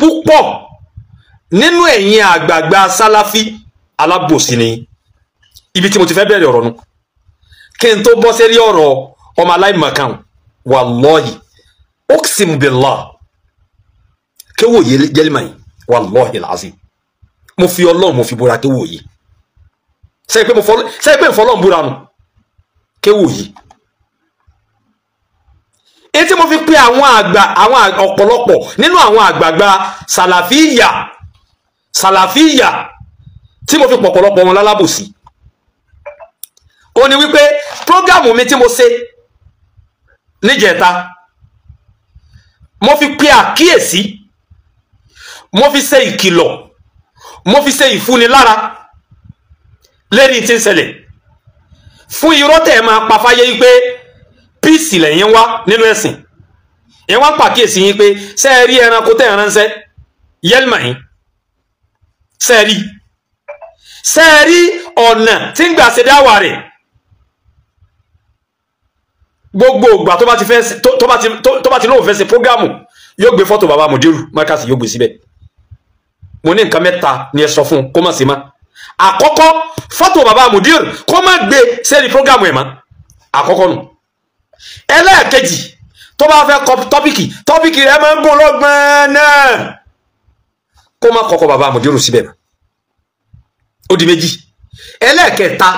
Púpọ̀ nínú ẹ̀yin àgbààgbà sálàfí alábòsí ni. Ibi tí mo ti fẹ́ bẹ̀rẹ̀ ọ̀rọ̀ nu, kí n tó bọ́ sérí ọ̀rọ̀ ọmọ aláìmọ̀kan, wàlọ́hì uqsimu billah kéwòye jẹ́límà yìí, wàlọ́hì làásì mo fi Ọlọ́run mo fi búra kéwòye. Sẹ́yìn pé ìfọlọ́run búra nu kéwòye. Èyí tí mo fi pe àwọn àgbà, àwọn ọ̀pọ̀lọpọ̀ nínú àwọn àgbààgbà sàlàfíyà sàlàfíyà tí mo fi pọ̀pọ̀lọpọ̀ wọn lálábòsí, ó ní wípé prógámù mi tí mo ṣe níjẹta, mo fi pe àkíyèsí, mo fi ṣe ìkìlọ̀, mo fi ṣe ìfúnilára lérí tí ń ṣẹlẹ̀ fún irọ́ tẹ̀ máa pa fáyé wípé píìsì lẹ́yìn wá nínú ẹ̀sìn. Ìyẹn wá pàkíyèsí yín pé ṣé ẹ rí ẹranko tẹ́ ẹ ránṣẹ́ yẹ́lmà yín, ṣé ẹ rí, ṣé ẹ rí ọ̀nà tí ń gbà ṣe dáwà rẹ̀. Gbogbo ìgbà tó bá ti fẹ́ tó bá ti lóun fẹ́ ṣe prógámù, yóò gbé fọ́tò bàbá Mùdírù Markaz yóò gbé síbẹ̀. Mo ní nǹkan mẹ́ta ni ẹ sọ fún un kó má ṣe má. Àkọ́kọ́, fọ́tò bàbá Mùdírù kó má gbé sẹ́ni prógámù ẹ̀ mọ́, àkọ́kọ́ nù. Ẹlẹ́ẹ̀kejì, tó bá fẹ́ kọ tọ́pìkì, tọ́pìkì rẹ̀ máa ń gùn lọ́gbọ̀n náà, kó má kọ́kọ́ bàbá Mùdírù síbẹ̀ mọ́, ó di méjì. Ẹlẹ́ẹ̀kẹta,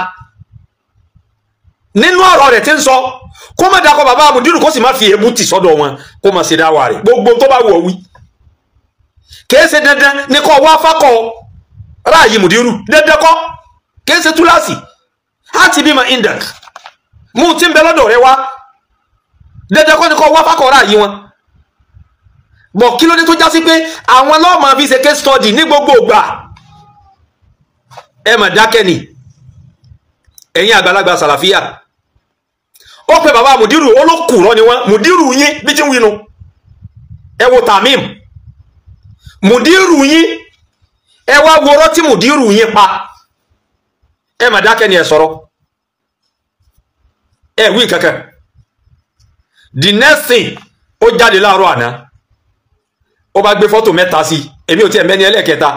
nínú ọ̀rọ̀ rẹ̀ tí ń sọ, kó má dakọ̀ bàbá Mùdírù, kó sì má fi èébú tì sọ́dọ̀ wọn, kó má ṣe dáwà rẹ̀ gbogbo tó bá wù ọ́ wí. Kìí ṣe dandan ní kó wá fákọ̀ ráàyè Mùdírù, dandan kọ́, kìí ṣe túláàsì. Á ti bímọ index mú tí ń bẹ lọ́dọ̀ rẹ wá, dandan kọ́ ni kó wá fákọ̀ ráàyè wọn. Bọ̀ kí ló dé tó já sí pé àwọn lọ́ọ̀mọ̀ fi ṣe case study ní gbogbo ìgbà? Ẹ mà dákẹ́ ni ẹ̀yin àgbàlagbà sàlàfíà. Ó pe bàbá Mùdírù olókùrọ́ ni wọ́n. Mùdírù yín bí tí ń winu, ẹ wo Tamim Mùdírù yín, ẹ wá worọ́ tí Mùdírù yín pa. Ẹ mà dákẹ́ ni, ẹ sọ̀rọ̀, ẹ wí kankan. The next thing, ó jáde láàárọ̀ àná, ó bá gbé fọ́tò mẹ́ta sí. Èmi ò tiẹ̀ mẹ́ni ẹlẹ́ẹ̀kẹta.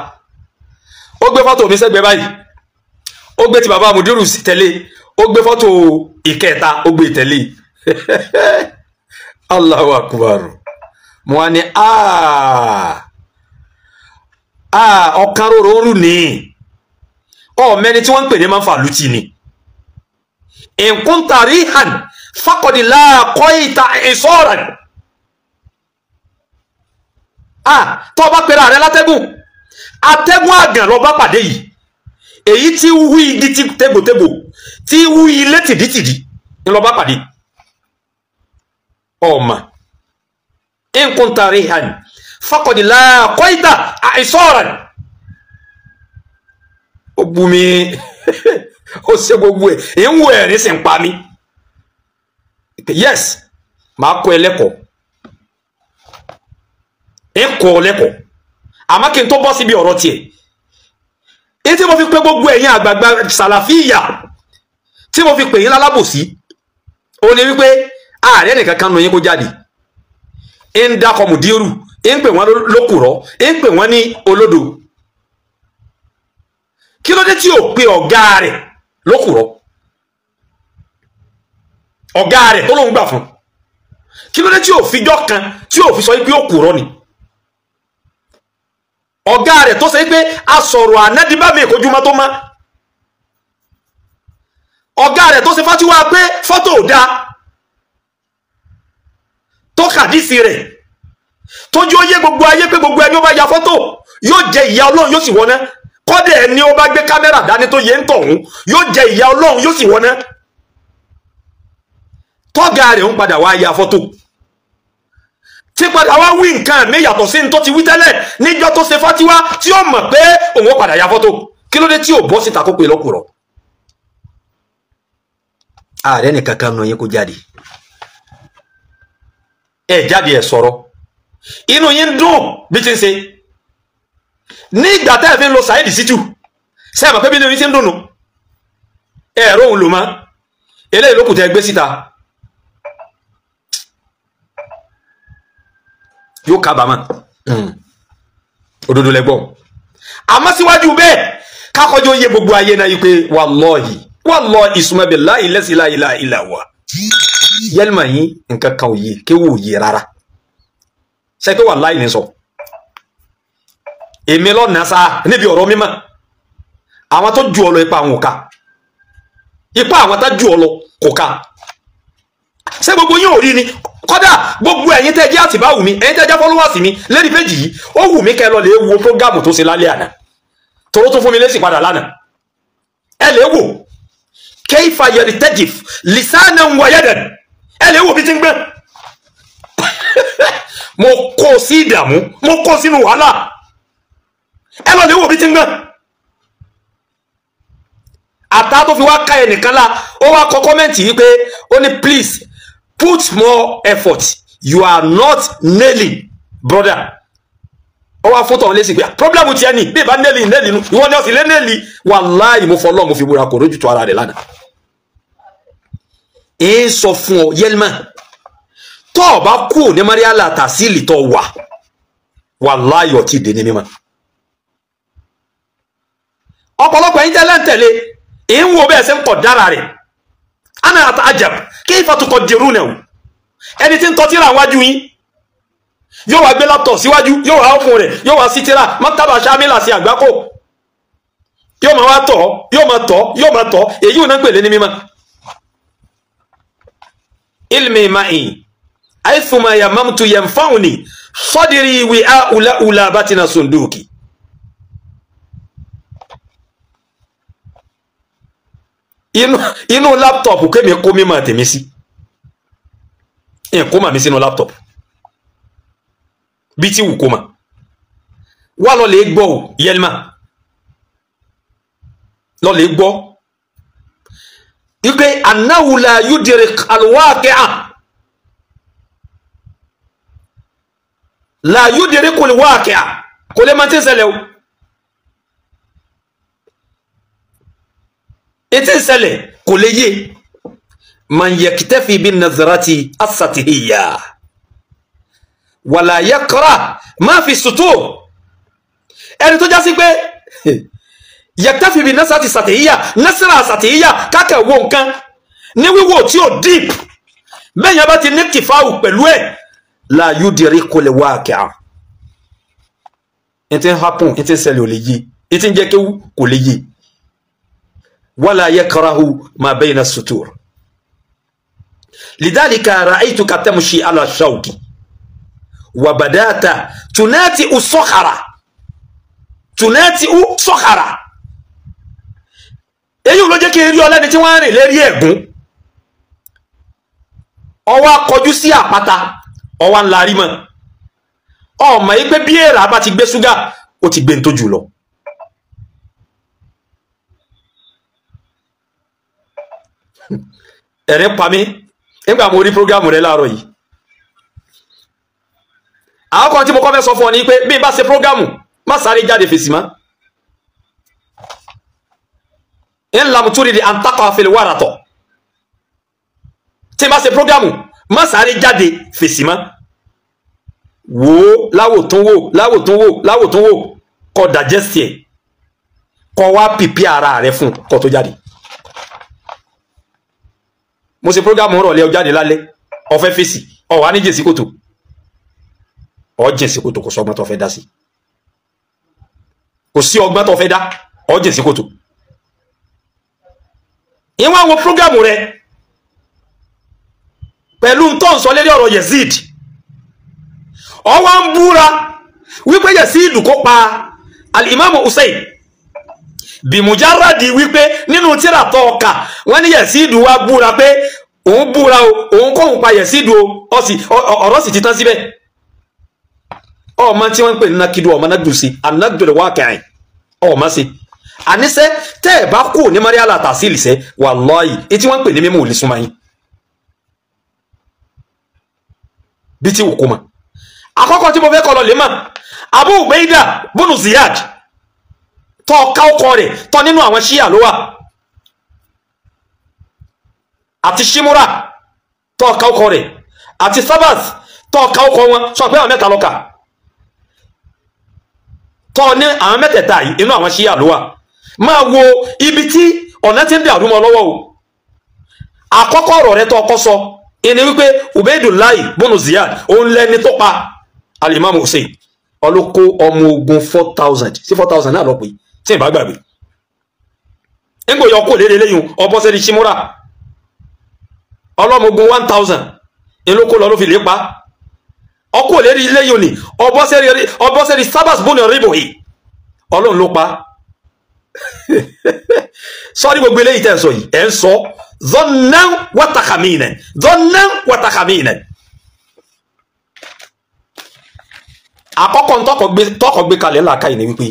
Ó gbé fọ́tò mi sẹ́gbẹ̀ẹ́ báyìí, ó gbé ti bàbá Mùdírù tẹ̀lé, ó gbé fọ́tò ìkẹta, ó gbé tẹ̀lé. Allahu Akbar. Mo wá ní ọ̀kan rorò ń rù ní ọ mẹ́ni tí wọ́n ń pè ní máa ń fà lùtì ni. Nkúntàrí hàn faqad laqaita ìsọ̀ràn. Tó bá pera rẹ látẹ́gùn, atẹ́gùn àgàn lọ bá pàdé yìí, èyí tí wú igi tí tégbòtégbò, tí wú ilé tìdítìdí ń lọ bá pàdé. Ọmọ nkúntàrí hàn faqad laqaita ìsọ̀ràn. Ó bu mi, ó ṣe gbogbo ẹ̀ ń wo ẹ̀rín sì ń pa mí. Yes, màá kọ́ ẹ lẹ́kọ̀ọ́, ẹ kọ́ ọ lẹ́kọ̀ọ́. Àmọ́ kí n tó bọ́ síbi ọ̀rọ̀ tiẹ̀, èyí tí mo fi pé gbogbo ẹ̀yin àgbààgbà sàlàfíyà tí mo fi pè yín lálábòsí, ó ní wípé ààrẹ nìkan kan nù yín kó jáde ń dákọ̀ Mùdírù, ń pè wọ́n lókùrọ́, ń pè wọ́n ní olódo. Kí ló dé tí ò pe ọ̀gá rẹ̀ lókùrọ́? Ọ̀gá rẹ̀ tó lóun gbà fún, kí ló dé tí ò fijọ́ kan tí ò fi sọ pé òkùrọ́ ni ọ̀gá rẹ̀ tó ṣe pé asọ̀rọ̀ ànádìbá mi ìkójúmọ́ tó má? Ọ̀gá rẹ̀ tó ṣe fátíwá pé fọ́tò ò dáa, tó kàdísì rẹ̀ tójú ó yé gbogbo ayé pé gbogbo ẹni ó bá ya fọ́tò yóò jẹ ìyà Ọlọ́run, yóò sì wọná. Kọ́dẹ̀ ẹni ó bá gbé kámẹ́rà dání tó yẹ ń tọ̀hún yóò jẹ ìyà Ọlọ́run, yóò sì wọná. Tọ́gà rẹ̀ ń padà wá ya fọ́tò tí padà wá wí nǹkan mi yàtọ̀ sí ní tó ti wí tẹ́lẹ̀ níjọ́ tó ṣe fátíwá tí ó mọ̀ pé òun ó padà ya fọ́tò. Kí ló dé tí ò bọ́ síta kó pe lọ́kùrọ̀? Ààrẹ nìkan kan nù yín kó jáde, ẹ jáde, ẹ sọ̀rọ̀, inú yín dùn bí ti ń ṣe. Ní ìgbà tẹ́ ẹ fi ń lo Saheed Shittu, ṣe é mọ̀ pé bí inú yín ti ń dùn nù? Ẹ róhun lò mọ́, eléyìí ló kù tẹ́ gbé síta. Yóò kábàámọ̀. Òdodo lẹ́gbọ̀n. Àmọ́ síwájú bẹ́ẹ̀ kákọjọ́ yé gbogbo ayé náà yìí pé wallahi wallahi summa billahi la ilaha illa huwa. Yẹ́lìmọ̀ yín nǹkan kan ò yé kéwò ò yé rárá. Ṣé pé wallahi ní sọ? Èmi lọ́nà sá níbi ọ̀rọ̀ mímọ́. Àwọn tó ju ọ lọ ipa àwọn ò ká. Ipa àwọn tó ju ọ lọ kò ká. Ṣé gbogbo yín ò rí ni? Kódà gbogbo ẹ̀yin tẹ́ jẹ́ àtìbáwù mi, ẹ̀yin tẹ́ jẹ́ followers mi lórí péjì yìí, ó wù mí kẹ́ lọ lè wo prógámù tó ṣe lálẹ́ àná. Tòró tó fún mi lésì padà lánàá. Ẹ lè wò. Kayfa yartajif lisanan wa yadan. Ẹ lè wò bí ti ń gbẹ́. Mo kó sí ìdààmú, mo kó sínú wàhálà. Ẹ lọ lè wò bí ti ń gbẹ́. Àtà tó fi wá ká ẹnìkan lá, ó wá kọ kọ́mẹ́ǹtì yìí pé ó ní please put more effort, you are not nailing brother. Ó wá fótó ọ̀hún lésì pé problem ti ẹ ní bí ìbá nailing nailing nu ìwọ ni ó sì lé naili. Wàláhì mo fọlọ́ mo fi búra kò rójútu ara rẹ̀ lánàá. Ẹ ń sọ fún ọ yẹlmà tó o bá kú ní mariala tàsílì tó wà wàláhì ọtí dé ní mímọ́. Ọ̀pọ̀lọpọ̀ ẹ̀yin tẹ́lẹ̀ ń tẹ̀lé ẹ̀ ń wo bẹ́ẹ̀ ṣe ń kọ̀ dára rẹ̀. Ana àtàjàb kayfa tuqaddirunahu. Ẹni tí ń tọ́ tíra wájú yín yóò wá gbé laptop síwájú, yóò wá fún rẹ̀, yóò wá sí tíra maktaba shamila sí àgbákò, yóò máa wá tọ̀, yóò máa tọ̀, yóò máa tọ̀. Èyí ò náà pèlè ní mímọ́. Ilmi ma'i aythuma yamamtu yanfa'uni sadri wi'a ula ula batina sunduki. Inú láptọ̀pù kémi kó mímọ̀ tèmi sí. Kó mà mí sínú láptọ̀pù bí tí wù kó mà wá lọ lè gbọ́ ò yẹlmà lọ lè gbọ́ wípé annahu la yudrik alwaqi'a la yudrik alwaqi'a kò lè máa tí ń ṣẹlẹ̀ o. Ètí ń ṣẹlẹ̀ kò lè yé. Man yaktafi bin nazarati as-satihiyya wala yaqra ma fi sutur. Ẹni tó já sí pé yaktafi bin nazarati as-satihiyya, nasara as-satihiyya kákẹ́ wo nǹkan ní wíwò tí ó deep bẹ́ẹ̀ yẹn bá ti ní kìfáwù pẹ̀lú ẹ̀ la yudrikul waqi'a. Ètí ń happen, ètí ń ṣẹlẹ̀ ò lè yé, ètí ń jẹ́ kéwú kò lè yé. Wala yakrahu ma bayna as-sutur. Lidhalika ra'aytuka tamshi ala shawki wa badata tunati'u sakhara tunati'u sakhara. Èyí ló jẹ́ kí n rí ọ lẹ́ni tí wọ́n rìn lérí ẹ̀gún. Ó wá kọjú sí àpáta, ó wá ń larí mọ́. Ó mọ̀ yí pé bí èèrà bá ti gbé ṣúgà, ó ti gbé ń tó jù lọ. Ẹ̀rín pa mí nígbà mo rí prógámù rẹ láàárọ̀ yìí. Àwọn kan tí mo kọ́ fẹ́ sọ fún ọ ní pé bí n bá ṣe prógámù má sáré jáde fèsì mọ́. Ń lam túrìdì àǹtakọ̀ àfẹlẹ̀ wàrà tọ̀. Tí n bá ṣe prógámù má sáré jáde fèsì mọ́. Wò ó láwò tún wò láwò tún wò láwò tún wò kó digest ẹ̀ kó wá pìpì ara rẹ fún kó tó jáde. Mo ṣe prógámù rọ̀lẹ́ ọjáde lálẹ́ ọ̀fẹ́ fèsì ọ̀wá ní jèsí kòtò ọ̀ jèsí kòtò kò sọgbọ́n tó fẹ́ dá sí, kò sí ọgbọ́n tó fẹ́ dá, ọ̀ jèsí kòtò. Ìwọ̀n àwọn prógámù rẹ pẹ̀lú tó ń sọ lérí ọ̀rọ̀ Yazid, ọwọ́ ń búra wípé Yazid kó pa al-Imam Hussein bìmùjáràdì wípé nínú tírà tó ọkà wọ́n ní Yazid wá búra pé òun búra o, òun kóhun pa Yazid o, ọ̀rọ̀ sì ti tán síbẹ̀. Ọmọ tí wọ́n ń pè ní nakidu ọmọ náà dùn sí anagdole wá kẹrin ọmọ sí àníṣe tẹ́ ẹ̀ bá kú ní mariala tàṣílì sẹ́ wàláhì etí wọ́n ń pè ní mímú ò lè súnmọ́ yín bí tí wò kó mọ̀. Àkọ́kọ́ tí mo fẹ́ kọ́ lọ lè mọ̀, Abu Ubaida bunu Ziyad tọ́ ká ọkọ rẹ̀ tọ́ nínú àwọn ṣíà ló wà, àti Shimura tọ́ ká ọkọ rẹ̀, àti Sabath tọ́ ká ọkọ wọn, sọ pé àwọn mẹ́ta lọ́kà. Tọ́ ní àwọn mẹ́tẹ̀ẹ̀ta yìí inú àwọn ṣíà ló wà. Máa wo ibi tí ọ̀nà ti ń dàrú mọ́ lọ́wọ́ o. Àkọ́kọ́ ọ̀rọ̀ rẹ tó ọkọ́ sọ ìní wípé Ubaidullahi bùnú Ziyad òun lẹni tó pa alimami Hussein. Ọlọ́kó ọmọ ogun 4,000 sí 4,000 náà lọ pé tí ì bá gbàgbé. Ńgbò yọ kó lédè léyìn ọbọ̀sẹ̀ di Shimura ọlọ́mọ ogun 1,000 ìlókó lọ ló fi lè pa. Ọkọ̀ lédè léyìn ni ọbọ̀sẹ̀ di Sabas bùnú Ribohi ọlọ́run ló pa. Sọ́ọ́rí gbogbo eléyìí tẹ́ ń sọ yìí ẹ̀ ń sọ dhannan wa takhaminan, dhannan wa takhaminan. Àkọ́kọ́ tọkọ̀ gbé kalẹ̀ ńlá káyìí ni wípé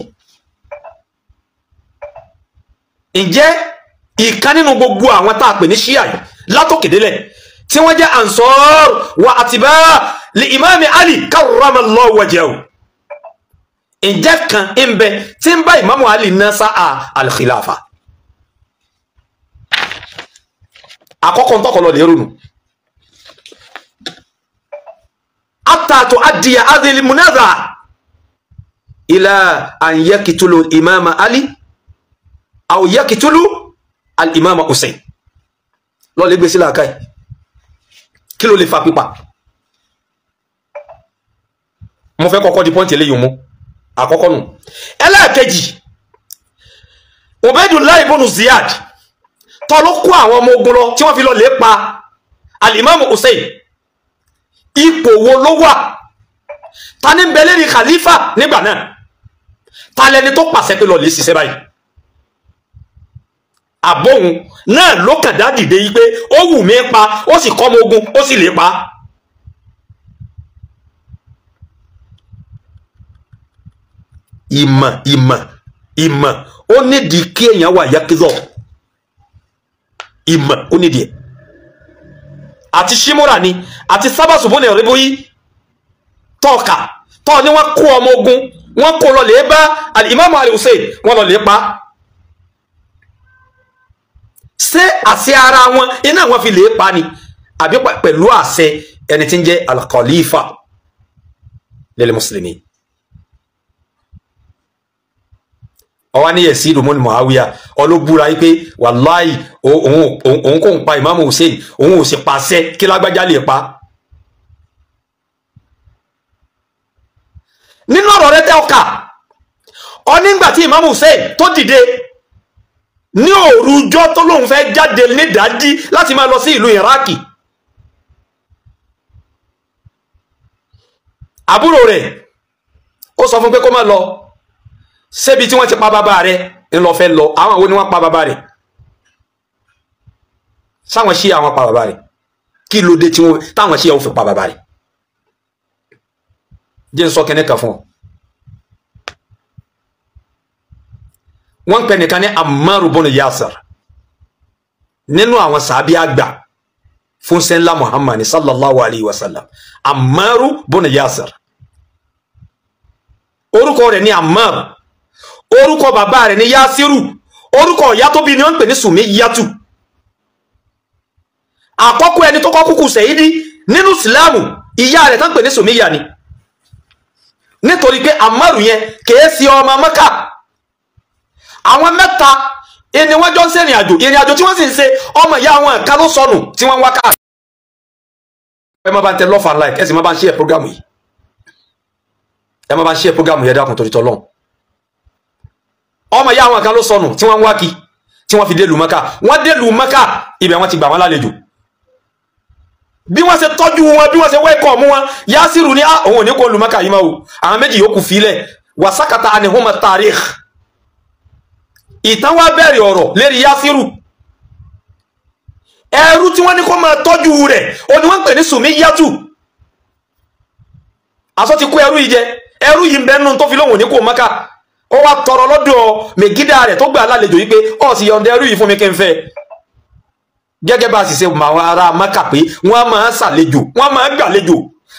ǹjẹ́ ìkan nínú gbogbo àwọn tá a pè ní ṣíà yìí látòkèdélẹ̀ tí wọ́n jẹ́ ansar wa atibá li imami Ali karramallahu wajhahu, ǹjẹ́ kan ń bẹ tí ń bá ìmáàmù Ali ná sáà al-khilafa? Àkọ́kọ́ ntọ́kọ̀ lọ lè ronú. Hatta tuaddiya hadhihi al-munazaa ila an yaqtulu imama Ali aw yaqtulu al-imama Hussein. Lọ lè gbé sí làákàyè, kí ló lè fa pípa? Mo fẹ́ kọ́kọ́ di pọ́ǹtì eléyìí mú àkọ́kọ́ nù. Ẹlẹ́ẹ̀kejì, Ubaidullahi ibn Ziyad tó ló kó àwọn ọmọ ogun lọ tí wọ́n fi lọ lè pa alimamu Hussein, ipò wo ló wà? Ta ní ń bẹ lérí khalifa nígbà náà? Ta lẹni tó pàṣẹ pé lọ lè ṣiṣẹ́ báyìí? Àbóhun náà ló kàn dá dìde yí pé ó wù mí pa, ó sì kọ́ ọmọ ogun, ó sì lè pa. Ìmọ̀ ìmọ̀ ìmọ̀ ó nídìí kí èèyàn wà yákìzọ̀. Ìmọ̀ ó nídìí ẹ̀. Àti Shimura ni àti Sábàsù bóni Riboyi tọ́ọ̀kà tọ́ọ̀ ni wọ́n kó ọmọ ogun, wọ́n kó lọ lè bá al-Imam al-Hussein, wọ́n lọ lè pa. Ṣé àṣẹ ara wọn iná wọn fi lè pa ni àbí pẹ̀lú àṣẹ ẹni tí ń jẹ́ al-Khalifa lil muslimin? Ọwá ní Yazid ibn Muawiya ọlọ́búra yìí pé wàláì òun kò ń pa Imam Hussein, òun ò sì pàṣẹ kí lágbájá lè pa. Nínú ọ̀rọ̀ rẹ tẹ́ ọkà ọ nígbà tí Imam Hussein tó dìde ní òrùjọ́ tó lóun fẹ́ jáde nídàájí láti máa lọ sí ìlú Iraki, àbúrò rẹ̀ ó sọ fún pé kó má lọ ṣébi tí wọ́n ti pa bàbá rẹ̀ ńlọ fẹ́ lọ. Àwọn wo ni wọ́n pa bàbá rẹ̀? Sáwọn ṣí àwọn pa bàbá rẹ̀? Kí ló dé táwọn ṣí àwọn fi pa bàbá rẹ̀? Jẹ́ ń sọ kẹ́ní kan fún ọ. Wọ́n ń pè nìkan ní Ammar ibn Yasir nínú àwọn sàábí àgbà fún sẹ́ńlá Muhammad sallallahu alayhi wa sallam. Ammar ibn Yasir, orúkọ rẹ̀ ní Ammar, orúkọ bàbá rẹ̀ ní Yasiru, orúkọ ìyá tó bí ni wọ́n ń pè ní Sumiyatu. Àkọ́kọ́ ẹni tó kọ́ kúkú sẹ̀yídí nínú ìsìláàmù, ìyá rẹ̀ tán pè ní Sumiya ni. Nítorí pé Ammaru yẹn kìí sí ọmọ Mẹ́kà. Àwọn mẹ́ta ni wọ́n jọ ń ṣe ìrìn àjò, ìrìn àjò tí wọ́n sì ń ṣe, ọmọ ìyá àwọn kan ló sọnù tí wọ́n ń wá káàkiri. Ẹ má bá ń tẹ love and like, ẹ sì má bá ń share program yìí. Ẹ má bá ń share program yìí, ẹ dákun torí t'Ọlọ́run. Ọmọ ìyá àwọn kan ló sọnù tí wọ́n ń wá kí, tí wọ́n fi dé ìlú Mẹ́kà. Wọ́n dé ìlú Mẹ́kà, ibẹ̀ wọ́n ti gbà wọ́n lálejò. Bí wọ́n ṣe tọ́jú wọn, bí wọ́n ṣe wẹ́kọ̀mù wọn, Yasiru ní òun ò ní kó ìlú Mẹ́kà yìí máa wò. Àwọn méjì yòókù filẹ̀, wàsákàtà anihuma tarikh. Ìtàn wá bẹ̀rẹ̀ ọ̀rọ̀ lérí Yasiru. Ẹrú tí wọ́n ní kó máa tọ́jú rẹ̀, ó ní wọ́n ń pè ní Sumiyatu. Aṣọ ti kó ẹrú yìí jẹ, ẹrú yìí ń bẹ nínú tó fi lóhùn ní kó Mẹ́kà. Ó wá tọrọ lọ́dọ̀ mẹ̀gídà rẹ̀ tó gbà lálejò yìí pé ó sì yọ̀ǹda ẹrú yìí fún mi kí n fẹ́. Gẹ́gẹ́ bá a sì ṣe mọ àwọn ará Mẹ́kà pé wọ́n máa ń ṣàlejò, wọ́n máa ń gbàlejò,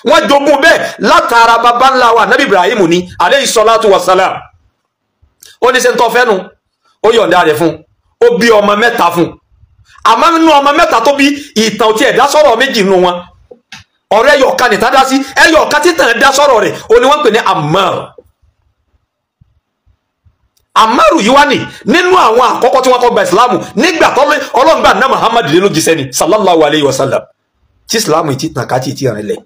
wọ́n jogún bẹ́ẹ̀ látara baba ńlá wa Nabi Ibrahim ní alayhi salatu wa salam. Ó ní ṣe ń tọ́ fẹ́ nu, ó yọ̀ǹda rẹ̀ fún, ó bí ọmọ mẹ́ta fún. Àmọ́ nínú ọmọ mẹ́ta tó bí, ìtàn tí ẹ̀dá sọ̀rọ̀ méjì nínú wọn, ọ̀rọ̀ ẹyọ kan nìta dá sí, ẹyọ kan títàn dá sọ̀rọ̀ rẹ̀ ó ní wọ́n ń pè ní Ammar. Amaru yìí wá ní nínú àwọn àkọ́kọ́ tí wọ́n kọ́ gba ìsìláàmù nígbà tó Ọlọ́run gbà ná Muhammad lé lójíṣẹ́ ni sallallahu alayhi wa sallam, tí ìsìláàmù ti tàn ká tí ti rìn lẹ̀,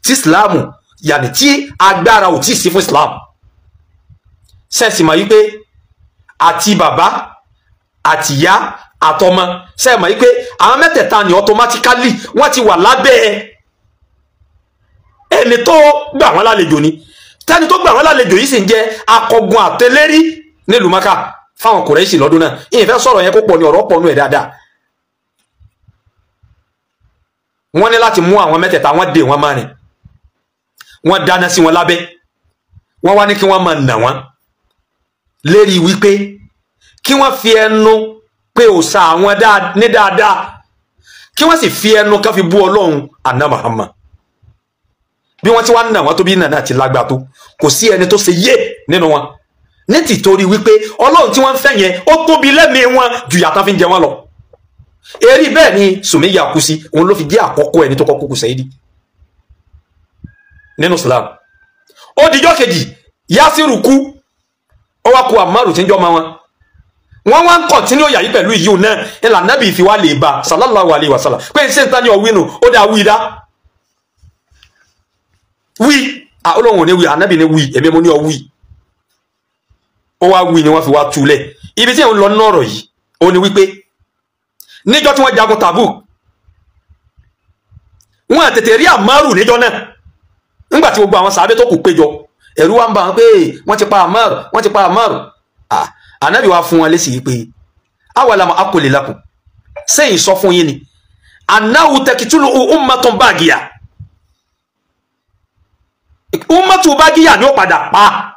tí ìsìláàmù yàní tí agbára ò tí ì sí fún ìsìláàmù. Sẹ́ẹ̀sì mọ̀ yí pé àti bàbá àtìyá àtọmọ, sẹ́ẹ̀ mọ̀ yí pé àwọn mẹ́tẹ̀ẹ̀ta ni automatically wọ́n ti wà lábẹ́ ẹni tó gbà wọ́n lálejò ni. Tẹ́ni tó gbà wọ́n lálejò yìí sì ń jẹ́ akọgun àtẹlérí nílùú Maka fáwọn Kùrẹ́ṣì lọ́dún náà. Ìyẹn fẹ́ sọ̀rọ̀ yẹn kó pọ̀ ní ọ̀rọ̀ pọ̀ nú ẹ̀ dáadáa. Wọ́n ní láti mú àwọn mẹ́tẹ̀ẹ̀ta, wọ́n dè wọ́n mọ́rin, wọ́n dáná sí wọn lábẹ́, wọ́n wá ní kí wọ́n máa nà wọ́n lérí wípé kí wọ́n fi ẹnu pé òòṣà àwọn ní dáadáa, kí wọ́n sì fi ẹnu kan fi bú Ọlọ́run àná Muhammad. Bí wọ́n ti wá nà wọ́n tó bí nàná àti lágbà tó, kò sí ẹni tó ṣe yé nínú wọn, ní tìtorí wípé Ọlọ́run tí wọ́n ń fẹ́ yẹn ó tóbi lẹ́mìí wọn ju ìyà tán fi ń jẹ wọ́n lọ. Èrí bẹ́ẹ̀ ni Sùmíyà kú sí, òun ló fi jẹ́ àkọ́kọ́ ẹni tó kọ́ kúkú sẹ́yìdì nínú Islam. Ó dijọ́ kejì Yásírù kú, ó wá ku Àmárù tí ń jọ́ ma wọn. Wọ́n wá ń kọ̀ntínú òyà yìí pẹ̀lú ìyíò náà ńlá nábì fi wá lè ba sallallahu alayhi wa sallam pé ṣé n ta ni ọ̀wí nù, ó dá wí dá wí, Ọlọ́run ò ní wí, ànábì ní wí, èmi mo ní ọ wí. Ó wá wí ni wọ́n fi wá túlẹ̀. Ibi tí ń lọ nínú ọ̀rọ̀ yìí ó ní wípé níjọ́ tí wọ́n jagun Tabuk, wọ́n tètè rí Àmárù níjọ́ náà. Nígbà tí gbogbo àwọn sàábé tó kù péjọ, ẹ̀rù wa ń bà wọ́n pé wọ́n ti pa Àmárù, wọ́n ti pa Àmárù. Ànábì wa fún wọn lésì yìí pé awalam aqul lakum, sẹ́yìn sọ fún yín ni annahu taqtulu ummatun bagiya, ummatu bagiya ni ó padà pa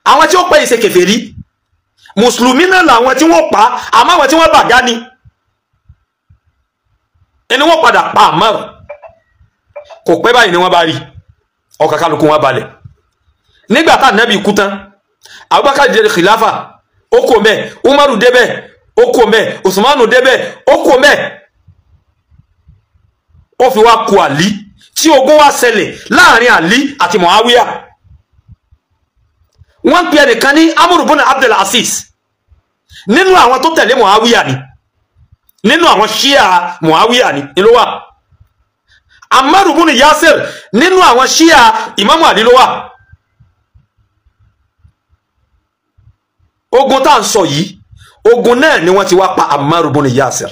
àwọn tí ó pẹ́ ìṣe kèfèrí. Mùsùlùmí náà làwọn tí wọ́n pa, àmọ́ àwọn tí wọ́n bàgá ni ẹni wọ́n padà pa Àmárù. Kò pẹ́ báyìí ni wọ́n bá rí ọkà kálukú wọn balẹ̀. Nígbà tá ànábì kú tán, Abubakar dé khilafa, ó kò mẹ́, Umaru débẹ̀, ó kò mẹ́, Usmanu débẹ̀, ó kò mẹ́. Ó fi wá ku Àlí, tí ogun wá ṣẹlẹ̀ láàrin Àlí àti Muawiya. Wọ́n ń pe ẹnìkan ní Amru bun Abdul Aziz, nínú àwọn tó tẹ̀lé Muawiya ni, nínú àwọn Shia Muawiya ni ló wà. Ammaru bun Yasir nínú àwọn Shia Imamu Ali ló wà. Ogun tá à ń sọ yìí, ogun náà ni wọ́n ti wá pa Ammaru bun Yasir.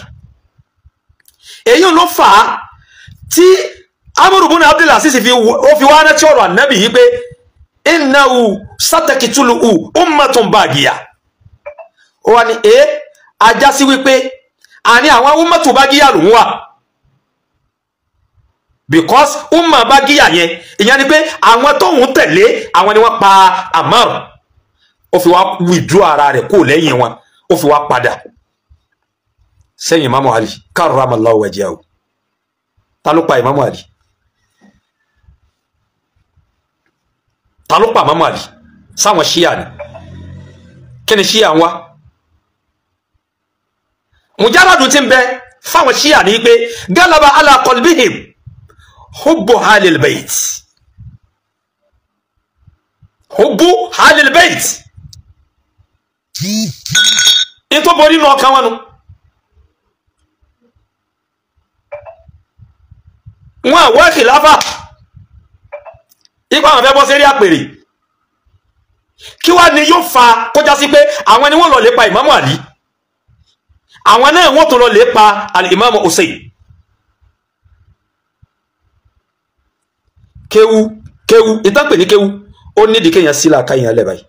Èyí ló fà á tí Amru bun Abdul Aziz fi wá rántí ọ̀rọ̀ ànábì yìí pé innahu satakitulu ummatun bagiya. Ó wá ní ajá sí wípé àní àwọn ummatu bagiya lòún wà, because umma bagiya yẹn, ìyẹn ni pé àwọn tóun tẹ̀lé àwọn ni wọ́n pa Ammar. Ó fi wá withdraw ara rẹ̀ kó lẹ́yìn wọn, ó fi wá padà sẹ́yìn Imamu Ali karramallahu wajhahu. Ta ló pa Imamu Ali? Ta ló pa Imamu Ali? Sáwọn Shia ni. Kí ni Shia ń wá? Mujarradu ti ń bẹ fáwọn Shia ní pé galaba ala qalbihim hubbu halil bayt, hubbu halil bayt, in tó borí nù ọkàn wọn nu. Wọn àwọn khilafa ipa àwọn fẹ́ bọ́ sí rí àpèrè, kí wá ni yóò fa kọjá sí pé àwọn ni wọ́n lọ lè pa Imamu Ali, àwọn náà wọ́n tún lọ lè pa al-Imamu Hussein. Kéwu kéwu ìtànpè ní kéwu, ó nídìí kéèyàn sílà káyàn lẹ́ báyìí.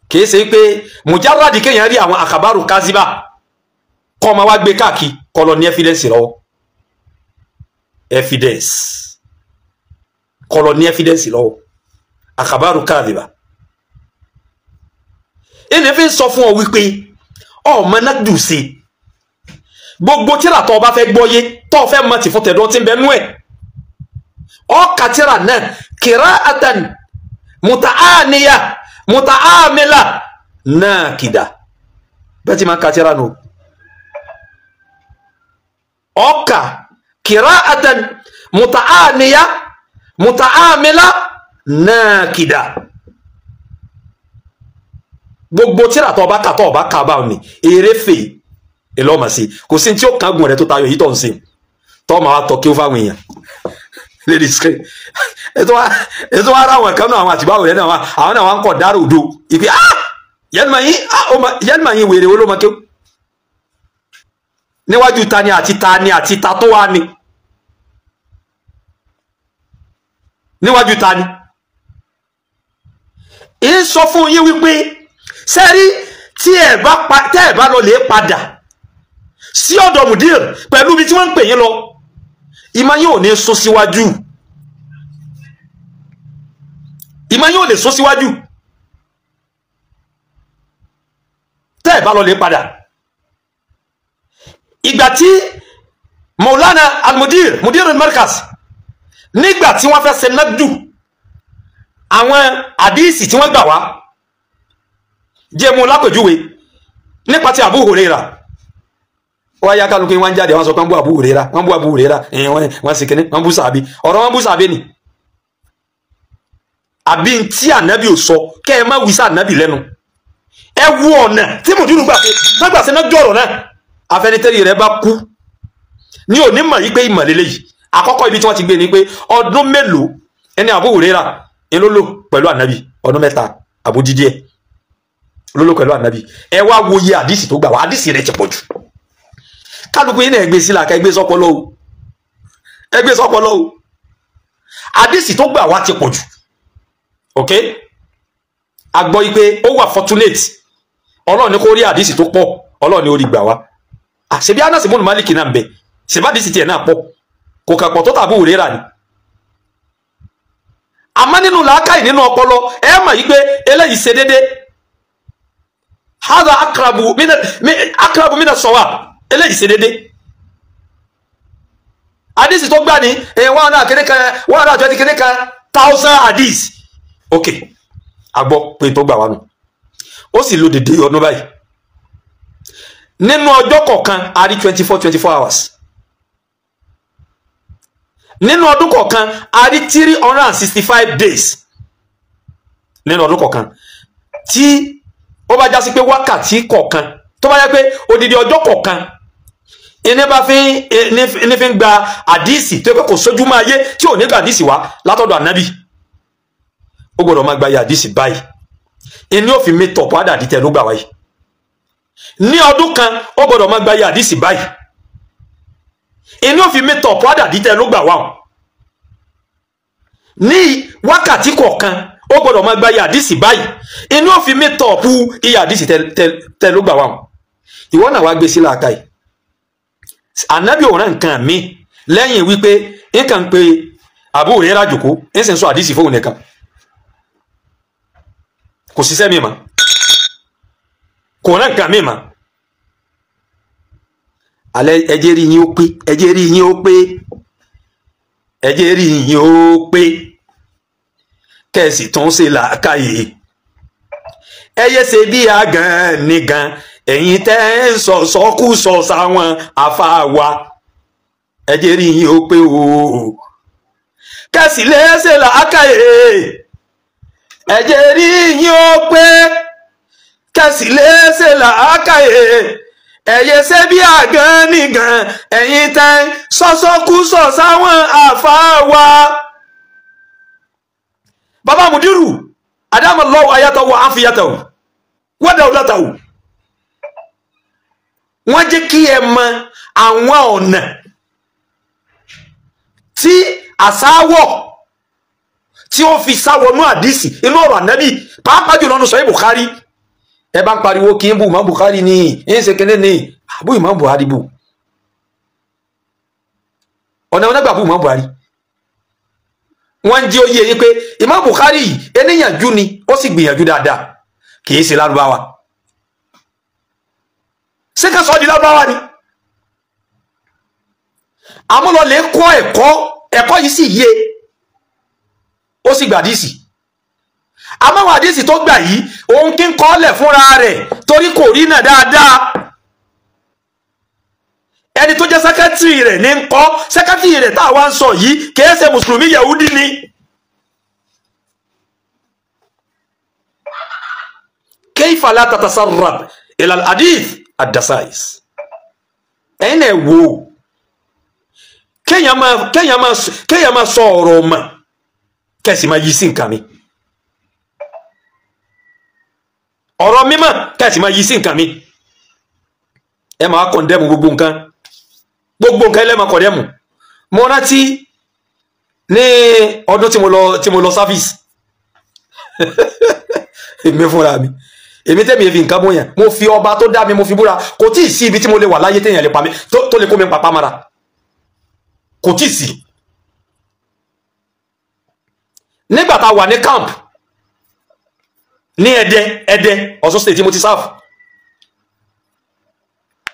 Kìí ṣe pé mujarradi kéèyàn rí àwọn àkàbárù kaziba kọ́ ọmọ wa gbé káàkiri kọ́ lọ ní evidence lọ́wọ́, evidence kọ́ lọ ní evidence lọ́wọ́, àkàbárù kaziba. Ẹni fi ń sọ fún ọ wípé ọmọ náà dùn sí gbogbo tíra tó o bá fẹ́ gbọ́yé tó o fẹ́ mọ tì fún tẹ̀dọ́ tí ń bẹ nú ẹ̀, ọkà tíra náà qira'atan muta'aniya muta'amila nakida, bẹ́ẹ̀ tí máa ń ka tíra nù. Ọkà qira'atan muta'aniya muta'amila nakida. Gbogbo tíra tó ọba kà tó ọba kà báwọn ni eré fè ìlọ́mọ̀ sí kò sí tí ó kángun rẹ̀ tó tayọ èyí tó ń sìn tó máa wá tọ́ kí ó fáwọn èèyàn lady screen. Ètò wa ara àwọn kan náà àwọn àtìbáwò rẹ̀ náà àwọn náà wà ń kọ̀ dárò òdo ìpè ah yẹnìmọ̀ yín wèrè olómọ kí ó níwájú tani àti tani àti ta tó wá ni níwájú tani. Ń sọ fún yín wípé sẹ́rí tí ẹ bá lọ lè padà sí ọ̀dọ̀ mudir pẹ̀lú ibi tí wọ́n ń pè yín lọ, ìmọ̀ yín ò ní sún síwájú, ìmọ̀ yín ò lè sún síwájú tẹ́ ẹ bá lọ lè padà. Ìgbà tí Maulana al-Mudir Mudir al-Markaz nígbà tí wọ́n fẹ́ ṣe nagdu àwọn àdíìsì tí wọ́n gbà wá jẹ́ mú lápèjúwe nípa ti Abu Huraira, wọ́n yá kálukú wọ́n jáde wọ́n sọ pé wọ́n bú Abu Huraira, wọ́n bú Abu Huraira, wọ́n sì kíní wọ́n bú sàbí, ọ̀rọ̀ wọ́n bú sàbí ni àbí tí ànábì ò sọ kẹ́ ẹ má wí sí ànábì lẹ́nu. Ẹ wú ọ̀nà tí mùdírù gbà pé gbàgbà sí náà jọ̀rọ̀ náà afẹnitẹ́rì rẹ bá kú ní òní mọ̀ yí pé ìmọ̀ lélẹ́yìí. Àkọ́kọ́ ibi tí wọ́n ti gbé ni pé ọdún mélòó ẹni Abu Huraira ń ló lò pẹ̀lú ànábì, ọdún 3 àbódídí ẹ̀ ló lò pẹ̀lú ànábì. Ẹ wá wo iye àdìsí tó gbà wá, àdìsí rẹ̀ ti pọ̀ jù. Kálukú yín náà ẹgbẹ́ sílà ká ẹgbẹ́ sọ́pọ̀ lọ́wọ́, ẹgbẹ́ sọ́pọ̀ lọ́wọ́, àdìsí tó gbà wá ti pọ̀ jù. Ok, a gbọ́ yí pé ó wà fortunate, Ọlọ́run ní kó rí àdìsí tó pọ̀, Ọlọ́run ní ó rí gbà wá. Ṣebí Anas ibn Malik náà ń bẹ, ṣebí àdìsí tiẹ̀ náà pọ̀, kò kà pọ̀ tó tàbí Huraira ni. Àmọ́ nínú làákàyè nínú ọpọlọ ẹ mọ̀ yí pé eléyìí ṣe déédé, hada akrabu mina sawab, eléyìí ṣe déédé. Àdìsí tó gbà ní 120 kìíní kan thousand àdìsí. Ok, a gbọ́ pé tó gbà wá nù, ó sì lo dédé ọdún báyìí. Nínú ọjọ́ kọ̀ọ̀kan a rí 24 hours. Nínú ọdún kọ̀ọ̀kan a rí 365 days. Nínú ọdún kọ̀ọ̀kan tí ó bá já sí pé wákàtí kọ̀ọ̀kan tó bá yẹ pé odidi ọjọ́ kọ̀ọ̀kan ẹni bá fi ń gba àdíìsì tó yẹ pé kò sójú máa yé tí ò ní gba àdíìsì wá látọ̀dọ̀ ànábì, ó gbọ́dọ̀ máa gba iye àdíìsì báyìí. Ẹni ò fi mẹ́tọ̀ padà dìtẹ̀ ló gbà wáyé. Ní ọdún kan ó gbọ́dọ̀ máa gba iye àdíìsì báyìí. Ẹni ò fi mẹ́tọ̀ padà dìtẹ̀ ló gbà wá. Ní wákàtí kọ̀ọ̀kan ó gbọ́dọ̀ máa gba iye àdíìsì báyìí. Ẹni ò fi mẹ́tọ̀ pu iye àdíìsì tẹ ló gbà wá. Ìwọ náà wá gbé sí làákàyè. Ànábì ò rán nǹkan mi lẹ́yìn wípé nǹkan pé Abu Huraira jòkó ń sì ń sọ àdíìsì fóun nìkan, kò ṣiṣẹ́ mi mà, kò rán nǹkan mi mà. Alẹ́ ẹjẹ́ rí yín ó pé, ẹjẹ́ rí yín ó pé, ẹjẹ́ rí yín ó pé, kẹ̀sì tún ṣe làákàyè. Ẹyẹ ṣe bí agàn nìgan, ẹ̀yin tẹ́ ń sọ sọkúsọ sáwọn àfáà wa, ẹjẹ́ rí yín ó pé o, kẹ̀sì lè ṣe làákàyè. Ẹjẹ́ rí yín ó pé, kẹ̀sì lè ṣe làákàyè. Ẹ̀yẹ ṣe bí àgán nìgan, ẹ̀yin tẹ́ ń sọ́sọ́kúsọ sáwọn àfáà wa. Bàbá Mudiru adamallahu ayatahu wa afiyatahu wa dawlatahu, wọ́n jẹ́ kí ẹ mọ àwọn ọ̀nà tí àsáwọ̀ tí ó fi sáwọnú àdísì inú ọ̀rọ̀ ànábì, pàápàá jùlọ nínú Sahih Bukhari. Ẹ bá ń pariwo kí n bú Imam Bukhari ní ń ṣe kéde ní àbú Imam Buhari bú, ọ̀nà onágbà bú Imam Buhari. Wọ́n ń jẹ́ oyè yín pé Imam Bukhari yìí eníyànjú ni, ó sì gbìyànjú dáadáa, kì í ṣe lárúbáwá. Ṣé ká sọ di lárúbáwá ni? Àmúlọlẹ̀ kọ́ ẹ̀kọ́, ẹ̀kọ́ yìí sì yé, ó sì gbà àdísì. Àmọ́ àwọn àdísì tó gbà yìí òun kí ń kọ́lẹ̀ fúnra rẹ̀ torí kò rí náà dáadáa. Ẹni tó jẹ́ sẹ́kẹ́tìrì rẹ̀ ní ń kọ́, sẹ́kẹ́tìrì rẹ̀ tá a wá ń sọ yìí kìí ṣe mùsùlùmí, yahudi ni. Kayfa la tatasarrab ila al-hadith ad-dasais. Ẹ̀yin náà wò ó, kéèyàn máa sọ ọ̀rọ̀ ọmọ kẹ̀sì máa yí sí nǹkan mi, ọ̀rọ̀ mímọ́ kẹ̀sì máa yí sí nǹkan mi. Ẹ máa kọ̀ndẹ́mù gbogbo nǹkan, gbogbo nǹkan ẹlẹ́mà kọ̀ndẹ́mù. Mo rántí ní ọdún tí mo lọ service èmi fúnra mi, èmi tẹ́mi fi nǹkan bóyá mo fi ọba tó dá mi mo fi búra, kò tí ì sí ibi tí mo lè wà láyé téèyàn lè pa mi tó lè kó mi papá mara, kò tí ì sí. Nígbà tá a wà ní camp ní Ẹdẹ, Ẹdẹ Ọ̀ṣun State tí mo ti sáfù,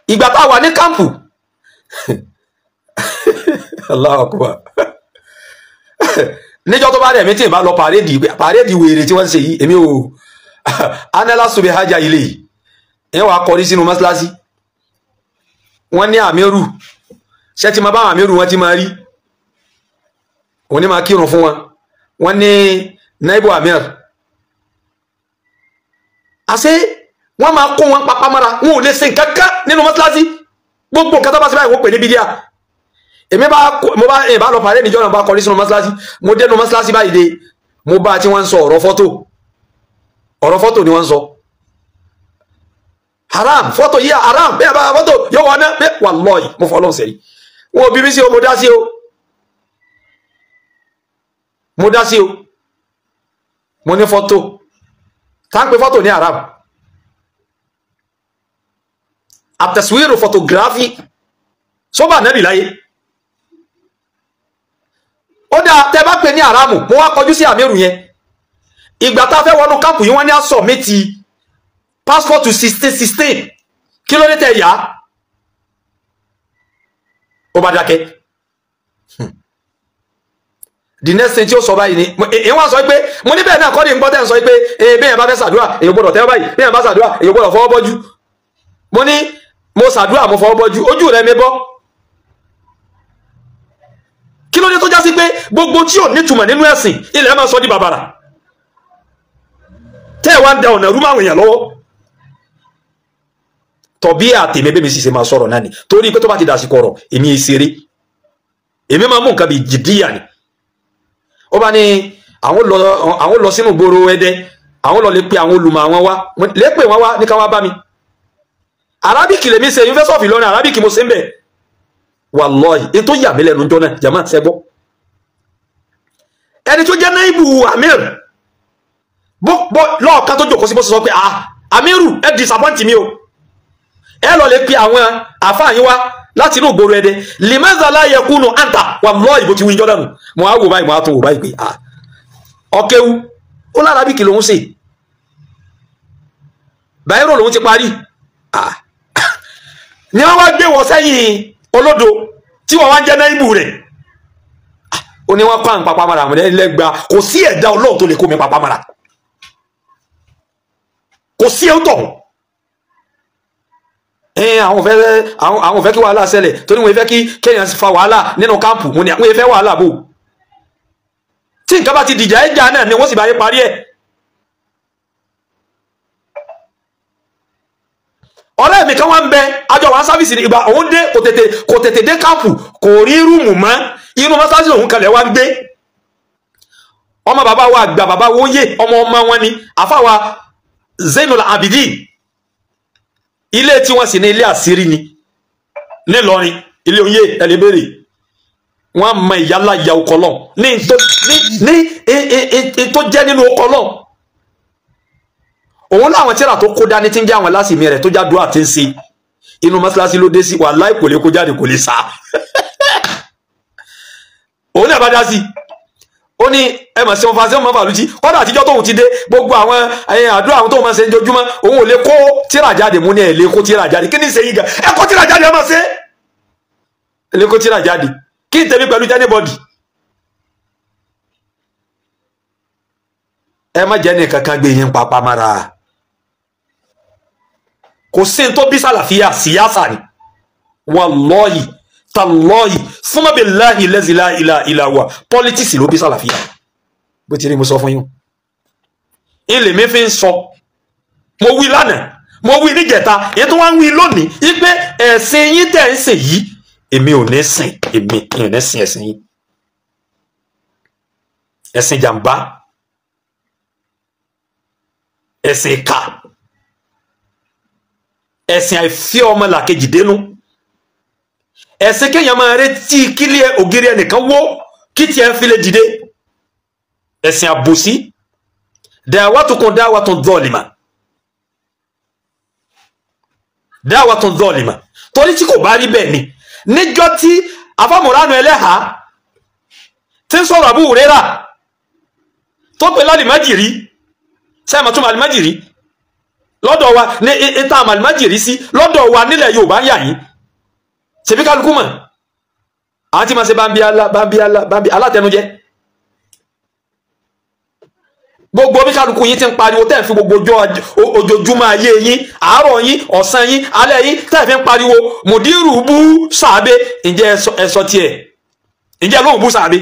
ìgbà tá a wà ní camp Allahu Akbar, níjọ́ tó bá rẹ̀ mí tí ì bá lọ pàrédì wèrè tí wọ́n ń ṣe yìí, èmi ò anala sobe haja ilé yìí, ìyẹn wàá kọrí sínú mọ́ṣáláṣí. Wọ́n ní àmírù, ṣé tí ma bá àmírù wọn ti máa rí, òun ní máa kírun fún wọn. Wọ́n ní naibu amir, àṣé wọ́n máa kó wọn papá mọ́ra, wọn ò lè ṣe nǹkan kan nínú mọ́ṣáláṣí. Gbogbo nǹkan tó bá ṣe báyìí wọ́n pè ní bídíà. Èmi bá mo bá ẹ̀ bá lọ pàdé níjọ́ náà, bá kọrí sínú mọ́ṣáláṣí, mo dénú mọ́ṣáláṣí báyìí dé, mo bá tí wọ́n ń sọ ọ̀rọ̀ fọ́tò, ọ̀rọ̀ fọ́tò ni wọ́n ń sọ. Haram fọ́tò yíya haram, bẹ́ẹ̀ bá fọ́tò yóò wọ́n ná bẹ́ẹ̀, wallahi mo fọ́ ọlọ́run sẹ́rí. Wọn ò bí mi sí o, mo dá sí o, mo dá sí o, mo ní fọ́tò tá ń pe fọ́tò ní haram. Àtẹ̀síwìrò photography sọ́bà nẹ́bì láyé. Ó dáa tẹ́ bá pè ní haramu, mo wá kọjú sí àmírù yẹn. Ìgbà tá a fẹ́ wọnú káàpù yìí, wọ́n ní àsọ̀ mi ti passport 1616, kí ló dé tẹ̀ yá? Ó bá dákẹ́. The next thing tí ó sọ báyìí ni èyí wọ́n sọ pé mo ní bẹ́ẹ̀ náà kọ́ ní nǹkan tẹ́ ń sọ pé bẹ́ẹ̀ bá fẹ́ ṣàdúrà èyí gbọ́dọ̀ tẹ́wọ́ báyìí, bẹ́ẹ̀ bá ṣàdúrà èyí gbọ́dọ̀ fọwọ́ bọ́jú. Mo ní mo ṣàdúrà mo fọwọ́ bọ́jú, ojú rẹ̀ mi bọ́. Kí ló dé tó já sí pé gbogbo tí ò nítumọ̀ nínú ẹ̀sìn ilẹ̀ máa sọ di bàbàrà, tẹ́ ẹ̀ wá ń da ọ̀nà rú máwọn èèyàn lọ́wọ́? Tọ̀bí àtèmi bẹ́ẹ̀ mi sì ṣe máa sọ̀rọ̀ náà ni, torí pé tó bá ti dàsìkò ọ̀rọ̀ èmi ìṣeré, èmi máa mú nǹkan bíi jìdíyà ni. Ó bá ní àwọn lọ sínú gbòòrò Ẹdẹ, àwọn lọ lè pe àwọn olùmọ̀ àwọn wá, lè pè wọ́n wá ní ká wá bá mi. Arábìkì lèmi ṣe, University of Ìlọrin arábìkì mo ṣe ń bẹ̀. Wallahi ètò yà mí lẹ́nu jọ náà jàmá ṣẹgbọ́. Ẹni tó jẹ́ náìbù Amir bó lọ́ọ̀ká tó jòkó sí bó sọ pé ah Amiru ẹ disappoint mi o, ẹ lọ lè pe àwọn àfáà yín wá láti inú ìgboro Ẹdẹ, limaza la yakunu anta. Wallahi bó ti wí jọ́dánù, mo á wò báyìí, mo á tún wò báyìí pé ah ọ̀kẹ́wu ó lárábìkì lòún ṣe, báyìí lòún ti parí, ah ni wọ́n wá gbé wọ́n sẹ́yìn olódo tí wọ́n wá ń jẹ́ náìbù rẹ̀. Ó ní wọ́n kọ́ à ń papá mara àwọn ẹlẹ́gba, kò sí ẹ̀dá Ọlọ́run tó lè kó mi papá mara, kò sí ẹ̀ ń tọ̀. Àwọn fẹ́ kí wàhálà ṣẹlẹ̀, torí wọ́n fẹ́ kí kéèyàn fa wàhálà nínú káàmpù. Mo ní àwọn fẹ́ wàhálà bò, tí nǹkan bá ti dìjà ẹja náà ni wọ́n sì bá yé parí ẹ̀. Ọ̀rẹ́ mi kan wá ń bẹ, àjọ wa sáfìsì ní ìgbà òun dé, kò tètè dé káàpù, kò rí rúùmù mọ́, inú mọ́sáàsì òun kalẹ̀ wá ń gbé. Ọmọ bàbá wa àgbà bàbá wo yé, ọmọ ọmọ wọn ni àfàwà Zainul Abidin, ilé tí wọ́n sì ní ilé àṣírí ni nílọrin, ilé oyè ẹlẹ́bẹ̀rẹ̀, wọ́n mọ ìyálà ìyá ọkọ lọ ní tó jẹ́ nínú ọkọ lọ. Òun láwọn tíra tó kó dání tí ń jẹ́ àwọn lásìmí rẹ̀ tó jádùá àti ń ṣe inú mọ́ṣáláṣí ló dé sí, wàláhì kò lè kó jáde kò lè sá. Òun náà bá dá sí, ó ní ẹ mọ̀ sí wọn fa sí wọn fàlùjì, kọ́dà àtijọ́ tóun ti dé gbogbo àwọn àdúrà àwọn tóun máa ṣe ń jojúmọ́ òun ò lè kó tíra jáde. Mú ní ẹ lè kó tíra jáde, kí ni ṣe yín gan, ẹ kó tíra jáde, ẹ máa ṣe ẹ lè kó tíra jáde, kí n tẹ̀mí pẹ̀lú anybody. Ẹ má jẹ́ nìkan kan gbé yín papá mara, kò sí ní tó bí sàlàfíà síyáṣà ni. Wallahi tallahi summa billahi lazi la ilaha illa huwa, politics ló bí sàlàfíà. Bó ti rí mo sọ fún yín, ilé mi fi ń sọ Mo wí lánàá, mo wí níjẹta, èyí tó wá ń wí lónìí wípé ẹ̀sìn yín tẹ̀ ń sìn yìí, èmi ò ní sìn, èmi ò ní sìn ẹ̀sìn yín. Ẹ̀sìn jàǹbá, ẹ̀sìn ìkà, ẹ̀sìn àìfẹ́ ọmọlàkejì dénú, ẹ̀sìn kéèyàn máa retí kílé ògiri ẹnìkan wó kí tiẹ̀ fi lè dìde, ẹ̀sìn àbòsí. Da'watukum da'watun zalima, da'watun zalima. Torí tí kò bá rí bẹ́ẹ̀ ni níjọ́ tí afámọ̀ránù ẹlẹ́hàá tí ń sọ̀rọ̀ Abu Huraira tó pè lálìmájìrí, sẹ́ẹ̀mọ̀ tún màlìmájìrí lọ́dọ̀ wa ní ìta màlìmájìrí sí lọ́dọ̀ wa nílẹ̀ Yorùbá ń yà yín, ṣèbí kálukú mọ̀ àwọn tí máa ṣe bámbí alá bámbí alá bámbí alátẹnujẹ. Gbogbo bí kálukú yín ti ń pariwo tẹ́ ẹ̀ fi gbogbo ojoojúmọ́ ayé yín, àárọ̀ yín, ọ̀sán yín, alẹ́ yín, tẹ́ ẹ̀ fi ń pariwo mùdírù bú sàbẹ, ǹjẹ́ ẹ sọ tiẹ̀, ǹjẹ́ lóhùn bú sàbẹ,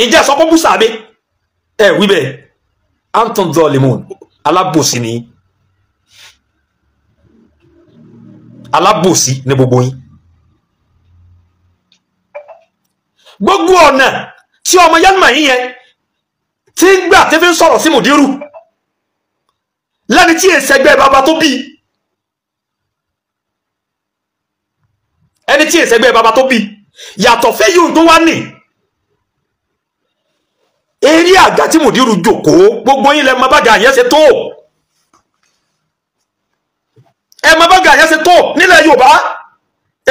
ǹjẹ́ sọ pé bú sàbẹ? Ẹ wí bẹ́ẹ̀. Antum zalimun, alábòsí ni, alábòsí ní gbogbo yín. Gbogbo ọ̀nà tí ọmọ yánmà yín yẹn tí ń gbà tí fi ń sọ̀rọ̀ sí mùdírù lẹ́ni tí èsẹ̀gbẹ́ bàbá tó bí, ẹni tí èsẹ̀gbẹ́ bàbá tó bí, yàtọ̀ fẹ́ yóò tó wá nì eré àga tí mùdírù jókòó. Gbogbo yín lẹ mọ bàgà yẹn ṣe tó, ẹ mọ bàgà yẹn ṣe tó nílẹ̀ Yorùbá.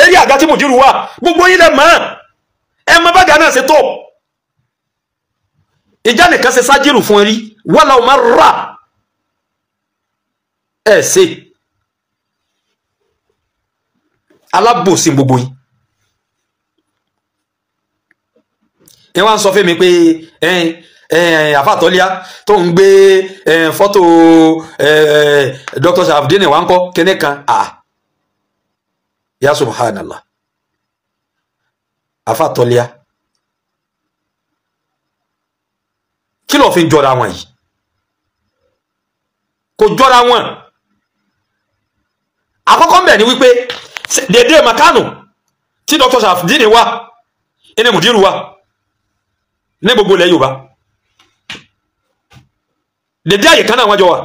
Eré àga tí mùdírù wà, gbogbo yín lẹ mọ̀, ẹ mọ bàgà náà ṣe tó. Ìjà nìkan ṣe sájírù fún ẹ rí, wàhálà ò máa rà ẹ ṣe alábòsí gbogbo yín. Ẹ wá ń sọ fún mi pé àfàtọ́líà tó ń gbé fọ́tò Dr. Sharafdin wa ń kọ́ kíní kan. Ya subhanallah, àfàtọ́líà kí ló fi ń jọra wọn yìí? Kò jọra wọn. Àkọ́kọ́ ń bẹ̀ ni wípé dédé makánù tí Dr. Sharafdin wà ẹni mùdírù wà ní gbogbo ilẹ̀ Yorùbá, dédé àyè kan náà wọ́n jọ wà.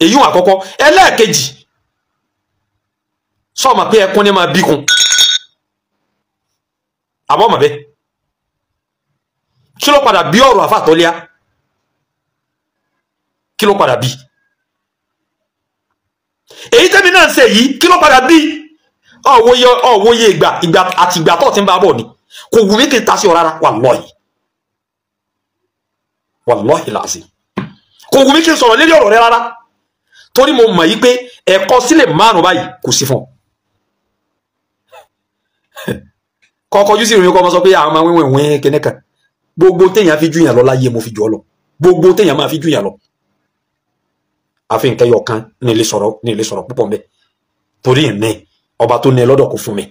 Èyí wọn àkọ́kọ́. Ẹlẹ́ẹ̀kejì, sọ́ọ̀mà pé ẹkún ní máa bíkun àbọ̀ mọ̀ bẹ́ẹ̀, kí ló padà bí ọ̀rọ̀ àfàtọ́líà? Kí ló padà bí èyí tẹ́mi náà ń ṣe yìí? Kí ló padà bí? Ọ̀wọ́ye ìgbà ìgbà àti ìgbà tó ti ń bá bọ̀ ni. Kò wù mí kí n ta sí ọ rárá, wàlọ́ọ̀hì, wàlọ́ọ̀hì làásì, kò wù mí kí n sọ̀rọ̀ lérí ọ̀rọ̀ rẹ rárá, torí mo mọ̀ yí pé ẹ̀kọ́ sílẹ̀ márùn báyìí kò sí fún ọ. Kọ́kọ́jú sí ìròyìn kọ́ ọmọ sọ pé àwọn máa wíwìn wín kíní kan. Gbogbo téèyàn fi júyàn lọ láyé mo fi jù ọ lọ, gbogbo téèyàn máa fi júyàn lọ. Àfi nǹkan yọ kan ní ilé sọ̀rọ̀, ní ilé sọ̀rọ̀ púpọ̀ mbẹ́, torí ìní ọba tó ní ẹ lọ́dọ̀ kò fún mi.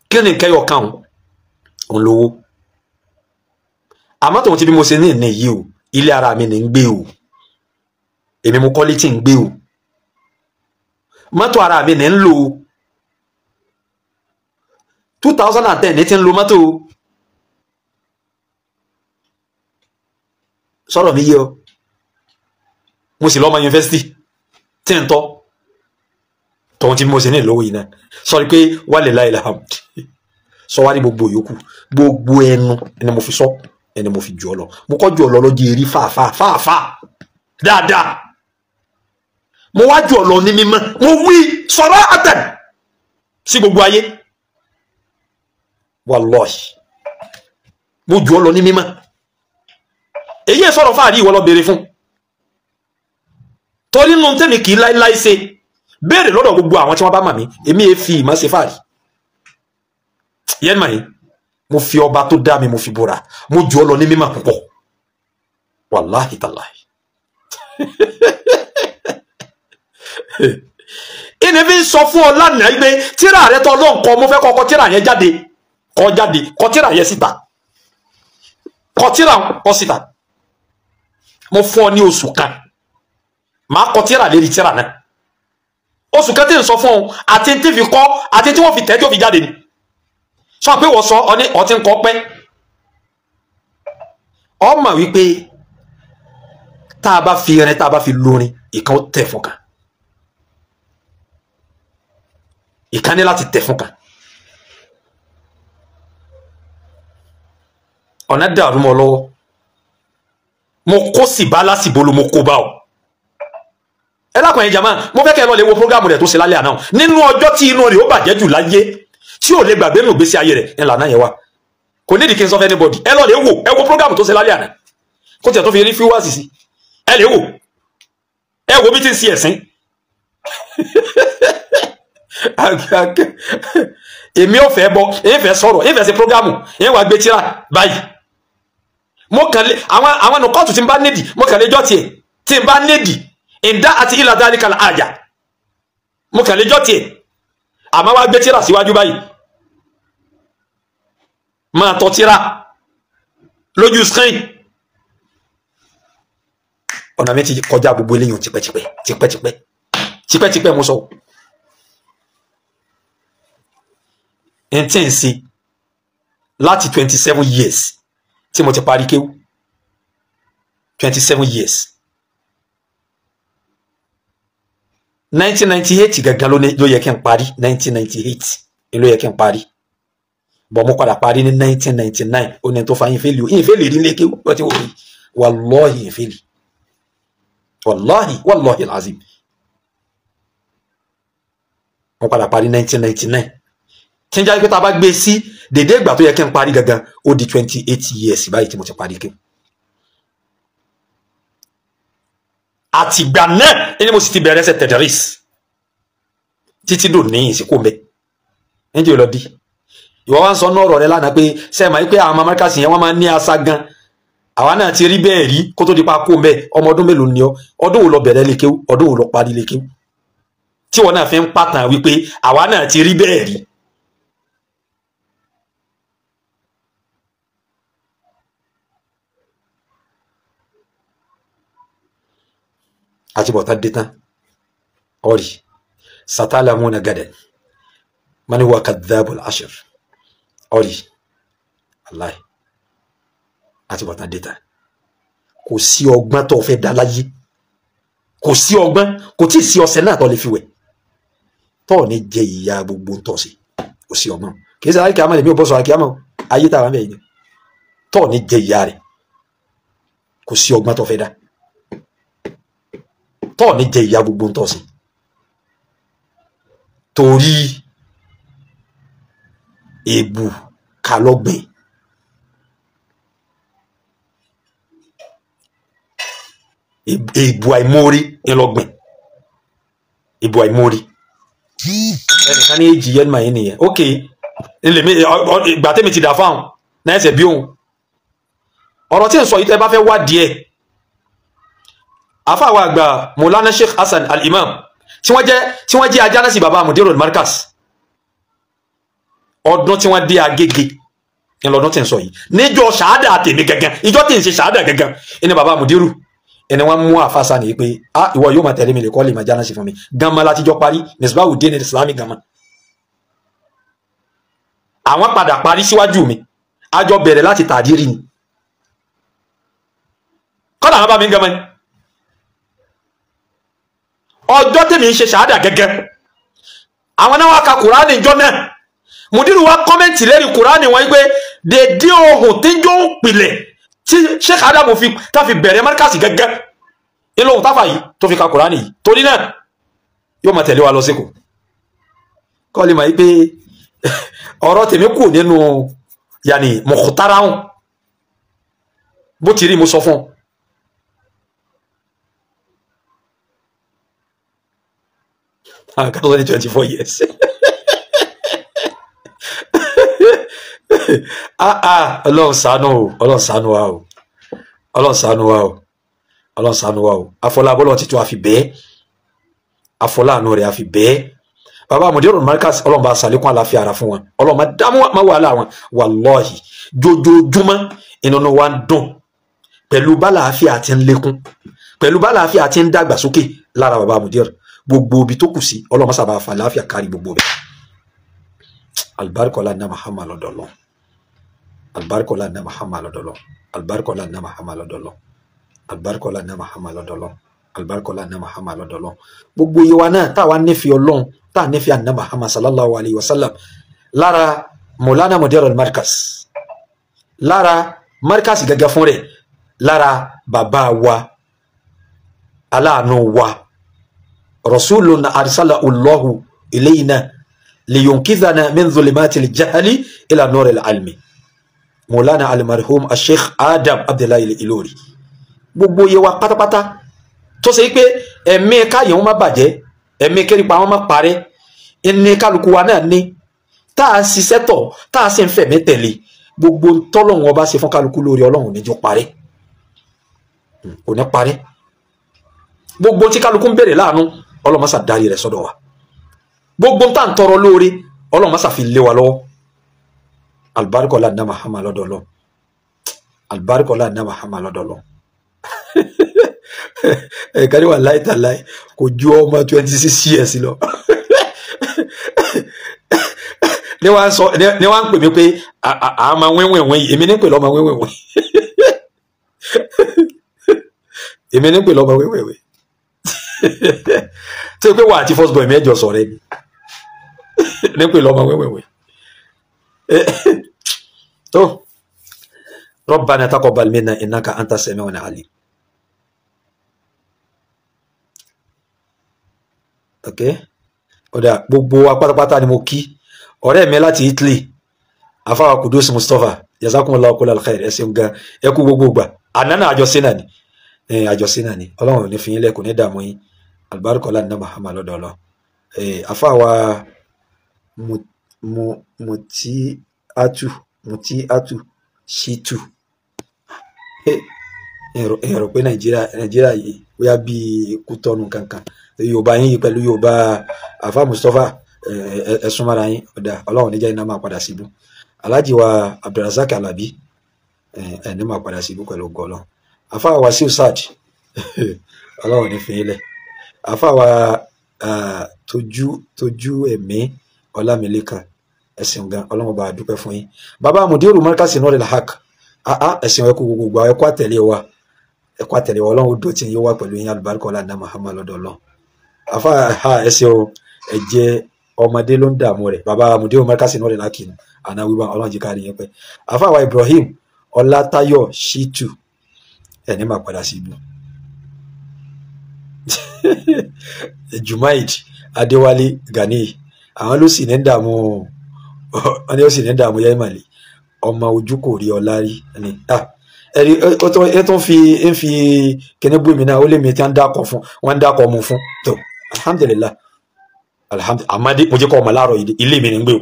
Kí ni nǹkan yọ kan òun lówó? Àmọ́ tòun ti bí mo ṣe ní ìní yìí o, ilé ara mi ní ń gbé o, èmi mo kọ́lé tí ń gbé o, mọ́tò ara mi ní ń lò o, 2010 ní ti ń lo mọ́tò o. Sọ̀rọ̀ mi yé o, mo sì lọ́mọ yunifásitì tí ń tọ́ tòun tí mo sì ní ìlówó yìí náà. Sọ̀rọ̀ pé walillahi alhamd, sọ wá ní gbogbo yòókù, gbogbo ẹnu ẹni mo fi sọ, ẹni mo fi jù ọ lọ. Mo kọ́ jù ọ lọ lọ́jọ́ eré fàáfàá fàáfàá dáadáa, mo wá jù ọ lọ ní mímọ́, mo wí sọ̀rọ̀ àtẹ̀ sí gbogbo ayé, wallahi mo jù ọ lọ ní mímọ́. Èyí ẹ̀ sọ̀rọ̀ fáàrí, ìwọ lọ béèrè fún, torí nínú tèmi kì í láéláé ṣe. Béèrè lọ́dọ̀ gbogbo àwọn tí wọ́n bá mà mí, èmi è fi ìmọ̀ ṣe fáàrí. Yẹn mà yín, mo fi ọba tó dá mi mo fi búra, mo jù ọ lọ ní mímọ̀ púpọ̀, wàláhì tàláhì. Ìní fi ń sọ fún ọ lánàá pé tíra rẹ tọ́ ló ń kọ, mo fẹ́ kọ́kọ́ tíra yẹn jáde, kọ́ jáde, kọ́ tíra yẹn síta. Kọ tírà kọ síta. Mo fún ọ ní oṣù kan, màá kọ tírà lérí tírà náà. Oṣù kan tí ń sọ fún ọ àti tí fi kọ àti tí wọ́n fi tẹ́ tí ó fi jáde ni. Sọ pé wọ́n sọ ọ ní ọtí ń kọ pẹ́. Ọ mọ̀ wípé tá a bá fi irin tá a bá fi lórin ìkan ó tẹ̀ fún kan. Ìkan ní láti tẹ̀ fún kan. Ọ̀nà dàrú mọ́ lọ́wọ́. Mo kó sì bá lásìbò ló mo kó bá ọ. Ẹ lákùn ẹ̀yin jàmá, mo fẹ́ kẹ́ ẹ lọ lè wo prógámù rẹ̀ tó ṣe lálẹ́ àná. Nínú ọjọ́ tí inú rẹ̀ ó bàjẹ́ jù láyé tí ò lè gbàgbé nù gbèsè ayé rẹ̀ ńlá náà yẹn wá. Kò nídìí kí n sọ fẹ́ anybody. Ẹ lọ lè wò, ẹ wo prógámù tó ṣe lálẹ́ àná. Kó tiẹ̀ tó fi rí fíwáàsì sí. Ẹ lè wò. Ẹ wo bí ti ń ṣe ẹ̀sìn. Èmi ò fẹ́ bọ, èmi fẹ́ sọ̀rọ̀, èmi fẹ́ ṣe prógámù, èmi wà gbé tíra báyìí. Mo kàn lé àwọn nùkọ́ọ̀tù tí n bá nídìí, mo kàn lé jọ́ tiẹ̀ tí n bá nídìí ìdá àti ìlà dálíkà àjà. Mo kàn lé jọ́ tiẹ̀ àmọ́ wá gbé tíra síwájú báyìí. Máa tọ́ tíra lójú screen. Ọ̀nà mi ti kọjá gbogbo eléyìí tipẹ́tipẹ́ tipẹ́tipẹ́ tipẹ́tipẹ́ mo sọ. N tí ń ṣe láti 27 years tí mo ti parí kéwú, 27 years, 1998 gangan ló yẹ kí n parí, 1998 ló yẹ kí n parí, bọ̀ mo padà parí ní 1999. Ó ní tó fa ìfẹ́lì o, ìfẹ́lì rí ní kéwú wọ́n ti wò rí, wàlọ́ọ̀hì ìfẹ́lì, wàlọ́ọ̀hì wàlọ́ọ̀hì làzim. Mo padà parí 1999 tí n jáde pé tá a bá gbé sí dédé ìgbà tó yẹ kí n parí gangan ó di 28 years báyìí tí mo ti parí kéwú. Àtìgbà náà ẹni mo sì ti bẹ̀rẹ̀ ẹsẹ̀ tẹ̀dẹ̀rìs títí dò ní ìsìnkú mbẹ níjẹ́ ò lọ di. Ìwọ wá ń sọ nọ́ọ̀rọ̀ rẹ lánàá pé sẹ́ẹ̀mà yìí pé àwọn amẹ́ríkà sì yẹn wọ́n máa ń ní asa gan. Àwa náà ti rí bẹ́ẹ̀ rí kó tó di pa kó mbẹ. Ọmọ ọdún mélòó ni ọ? Ọdún wo lọ bẹ̀rẹ̀ lè kéwú? Ọdún wo lọ parí lè kéwú? Tí wọn náà fi ń pàtàn wípé àwa náà ti rí bẹ́ẹ̀ rí. Àti bọ̀tá dé tán ọ̀rì satalamuna gadan man huwa kadhabul ashir ọ̀rì aláì àti bọ̀tá dé tán. Kò sí ọgbọ́n tó fẹ́ dá láyé, kò sí ọgbọ́n, kò tí ì sí ọṣẹ náà tó lè fi wẹ̀ tó ní jẹ ìyá gbogbo ń tọ̀ sí. Kò sí ọgbọ́n, kì í ṣe àríkàmọ́ lèmi ò bọ́ sọ àríkàmọ́ ayé tàwa mẹ́rin ni tó ní jẹ ìyá rẹ̀. Kò sí ọgbọ́n tó fẹ́ dá tọ́ ní jẹ ìyá gbogbo ń tọ́ sí, torí èbù kàlọ́gbìn. Èbù àìmórí ńlọgbìn, èbù àìmórí. Ẹnìkan ní èjì yẹn mà yín nìyẹn. Ok, ìgbà tẹ́mi ti dà fáwọn náà ẹsẹ̀ bí òun. Ọ̀rọ̀ tí ń sọ yìí tẹ́ bá fẹ́ wádìí ẹ̀, àfáàwọ̀ àgbà Mọ̀lánà Sheikh Hasan Al-Imam tí wọ́n jẹ́ ajánásì bàbá Mudirul Markaz, ọdún tí wọ́n dé Agége ní lọ́dún tí ń sọ yìí, níjọ́ ṣáádà tèmi gangan, ìjọ́ tí ń ṣe ṣáádà gangan ẹni bàbá Mudiru ẹni wọ́n mú àfáàsá nìyí pé ah ìwọ yóò máa tẹ̀lé mi lè kọ́ lè máa jánásì fún mi ganma látijọ́ parí Misbahudeen Islami ganma. Àwọn padà parí síwájú mi, àjọ bẹ̀rẹ̀ láti tàdírí ni, kọ́dà àwọn bá mi ganma ni. Ọjọ́ tèmi ń ṣe ṣàádà gẹ́gẹ́ àwọn náà wá ka kùránì ìjọ náà, Mùdírù wa kọ́mẹ́ǹtì lérí kùránì wọn wípé dèdé ohun tí ń jó ń pilẹ̀ tí Sheikh Adamu fi tá fi bẹ̀rẹ̀ márkàsì gẹ́gẹ́ inú ohun táfà yìí tó fi ka kùránì yìí, torí náà yóò máa tẹ̀lé wa lọ síkù. Kọ́lé mà yí pé ọ̀rọ̀ tèmi kù nínú yàní mọ̀kútàràhùn bó ti rí mo sọ fún un. I got only 24 years. Ah ah, Ọlọ́run ṣàánú o, Ọlọ́run ṣàánú wa o, Ọlọ́run ṣàánú wa o, Ọlọ́run ṣàánú wa o. Afọlá bọ́lọ̀ ti tún àfi bẹ́ẹ̀, afọlá àánú rẹ̀ àfi bẹ́ẹ̀, Bàbá Mudirul Markaz Ọlọ́run bá ṣàlékún àlàáfíà ara fún wọn, Ọlọ́run máa dààmú máa wàhálà wọn. Wàlọ́ọ̀hì jojoojúmọ́ inú wa ń dùn pẹ̀lú bálàáfíà ti ń lékún, pẹ̀lú bálàáfíà ti ń dàgbàsókè lára bàbá Mudir. Gbogbo ibi tó kù sí Ọlọ́run máa sábà fa àlàáfíà kárí gbogbo bẹ̀. Alibarikola ní Muhammad lọ́dọọlọ́, alibarikola ní Muhammad lọ́dọọlọ́, alibarikola ní Muhammad lọ́dọọlọ́, alibarikola ní Muhammad lọ́dọọlọ́, alibarikola ní Muhammad lọ́dọọlọ́. Gbogbo ìwà náà táwa nífẹ̀ẹ́ Ọlọ́run, táà nífẹ̀ẹ́ àná Muhammad sallallahu alayhi wa sallam lára Maulana Mudirul Markaz, lára Markaz gẹ́gẹ́ fún rẹ̀, lára bàbá wa aláàánú wa rasulun arsala Allahu ilayna liyunkidhana min dhulumatil jahli ila nuril ilmi, Maulana almarhum asheikh Adam Abdullahi Ilori. Gbogbo iye wa pátápátá tó ṣe pé ẹ̀mí káyọ̀ wọn má bàjẹ́, ẹ̀mí kẹ́rípa wọn má parẹ́, ẹni kálukú wa náà ní tá a ṣiṣẹ́ tọ̀, tá a sì ń fẹ̀mí tẹ̀lé. Gbogbo tọ́lọ́run ọba ṣe fún kálukú lórí Ọlọ́run níjó parẹ́, kò ní parẹ́. Gbogbo tí kálukú ń béèrè láàánú, Ọlọ́run má ṣà darí rẹ̀ sọ́dọ̀ wa. Gbogbo tá à ń tọrọ lóore, Ọlọ́run má ṣà fi lé wa lọ́wọ́. Alibarikola ní Muhammad lọ́dọ̀ Ọlọ́run, alibarikola ní Muhammad lọ́dọ̀ Ọlọ́run. Ẹ̀ka ní wà láìtàláì kò ju ọmọ 26 years lọ. Ní wàá sọ, ní wàá ń pè mí pé àá máa wẹ́wẹ̀wẹ́ yìí, èmi ní pè lọ́mọ wẹ́wẹ̀wẹ́, èmi ní pè lọ́mọ wẹ́wẹ̀wẹ́. Tó yẹ pé wà á ti first boy mẹ́jọ sọ̀rọ̀ ẹni ní pè lọ́mọ wẹ́wẹ̀wẹ́. Tó Rabbana taqabbal minna innaka anta sami'un alim. Ok, ọ̀dà gbogbo wa pátápátá ni mo kí. Ọ̀rẹ́ mi láti Italy, afáwa Kudus Mustapha, jazakumullahu kullal khair, ẹ ṣeun gan, ẹ kú gbogbo gbà. Àná náà àjọṣe náà ni, àjọṣe náà ni. Ọlọ́run ò ní fi yín lẹ̀, kò ní dààmú yín. Alibarikola ní Muhammad lọ́dọ̀ Ọlọ́run. Afáwa Mutiatu Shitu, ẹ rò pé Nàìjíríà yìí bóyá bíi Kútọ́nù kankan, Yorùbá yín yìí pẹ̀lú Yorùbá afa Mustapha, ẹ súnmọ́ra yín. Ọ̀dà Ọlọ́run níjà iná máa padà síbú. Alhaji wa Abdulrasaq Alabi, ẹ ní máa padà síbú pẹ̀lú gọ́ọ̀lọ́. Afa Wasiu Sad, Ọlọ́run ní fi yín lẹ̀. Afa wa Tójú Ẹ̀mí Ọlámilékan, ẹ ṣeun gan, Ọlọ́run bá a dúpẹ́ fún yín. Bàbá Mudiru Markaz Nurul Haq, ẹ̀sìn ẹ̀kú gbogbo ẹ̀kú àtẹ̀lé wa, ẹ̀kú àtẹ̀lé wa. Ọlọ́run ó dó tí yín wá pẹ̀lú yín. Alùbáríkà ọlá Muhammad lọ́dọ̀ Ọlọ́run. Afa ẹ ṣeun, ẹ jẹ́ ọmọdé ló ń dààmú rẹ̀. Bàbá Mudiru Markaz Nurul Haq àná wíwá, Ọlọ́run jí kárí yẹn pẹ́. Afa wa Ibrahim Ọlátayọ̀ Shitu, ẹ̀ ní máa padà sí ibú. Jumaid Adéwálé Gani, àwọn ló sì ní dààmú, wọn ni ó sì ní dààmú yẹmàlẹ ọmọ ojú kò rí ọlá rí ni. Ẹ̀rí ó tún fi ń fi kíní bú mi náà, ó lé mi tí wọ́n ń dákọ̀ fún, wọ́n ń dákọ̀ mu fún tó. Alhamdulillah, alhamdulillah. Amadi mo jẹ́ kọ́ ọmọ láàárọ̀ yìí, ilé mi ní ń gbé o,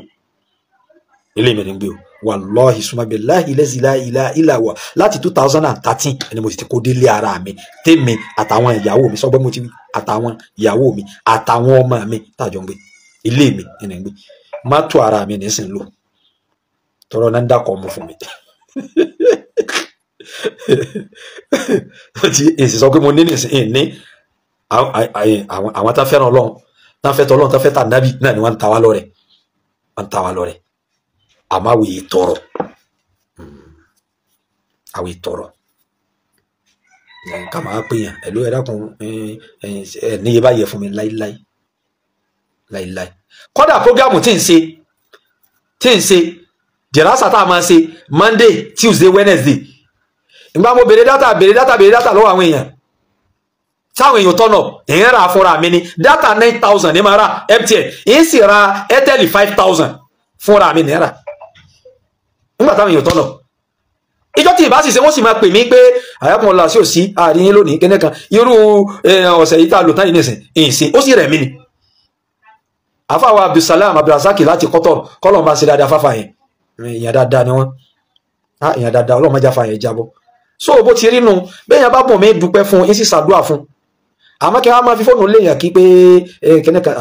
ilé mi ní ń gbé o. Wàlọ́hì sumabilahi lẹ́sìlá ilá ilá wa láti 2013 ẹni mo ti kó délé ara mi, tèmi àtàwọn ìyàwó mi, sọgbọ́n mo ti wí, àtàwọn ìyàwó mi àtàwọn ọmọ mi tàjọ ń gbé ilé mi ẹni ń gbé. Má tó ara mi nísìn lò tọrọ náà ń dákọ̀ ọmọ fún mi. Tí èsì sọ pé mo ní nísìn ní àwọn tá fẹ́ràn Ọlọ́run, tá fẹ́ tọ́ Ọlọ́run, tá fẹ́ tà nábì náà ni wọ́n ń ta wá lọ́rẹ, wọ́n ń ta wá lọ́rẹ. Àmọ́ àwọ̀ yìí tọrọ, àwọ̀ yìí tọrọ ká máa pè yàn ẹ̀lú ẹ̀dá kan ẹ̀ níye bá yẹ fún mi láíláí láíláí. Kódà prógámù tí ń ṣe jẹ̀rásà tá a máa ṣe Monday, Tuesday, Wednesday, ìgbà mo béèrè dátà béèrè dátà béèrè dátà lọ́wọ́ àwọn èèyàn táwọn èèyàn tọ́nà, èèyàn rà fúnra mi ní dátà 9,000 ní máa rà MTN, èyí sì ra Airtel 5,000 fúnra mi náírà nígbà táwọn èèyàn tọ́nà. Ìjọ tí ìbá sì ṣe wọ́n sì máa pè mí pé àyàkùn ọ̀la sí òsì àárín yín lónìí kẹ́nẹ́ kan irú ọ̀sẹ̀ yìí tá a lò tán yìí nìsín ìsìn ó sì rẹ̀ mí ni. Àfàwọ̀ Abdulsalam Abdulrasaki láti Qatar, kọ́lọ̀ máa ṣe dáadáa fáfà yẹn, èèyàn dáadáa ni wọ́n, èèyàn dáadáa, Ọlọ́run má jẹ́ àfà yẹn jábọ́. So bó ti rí nu, bẹ́ẹ̀ yẹn bá bùn mí dúpẹ́ fún yín sì ṣàdúrà fún, àmọ́ kí wọ́n máa fi fóònù léèyàn kí pé kẹ́nẹ́ kan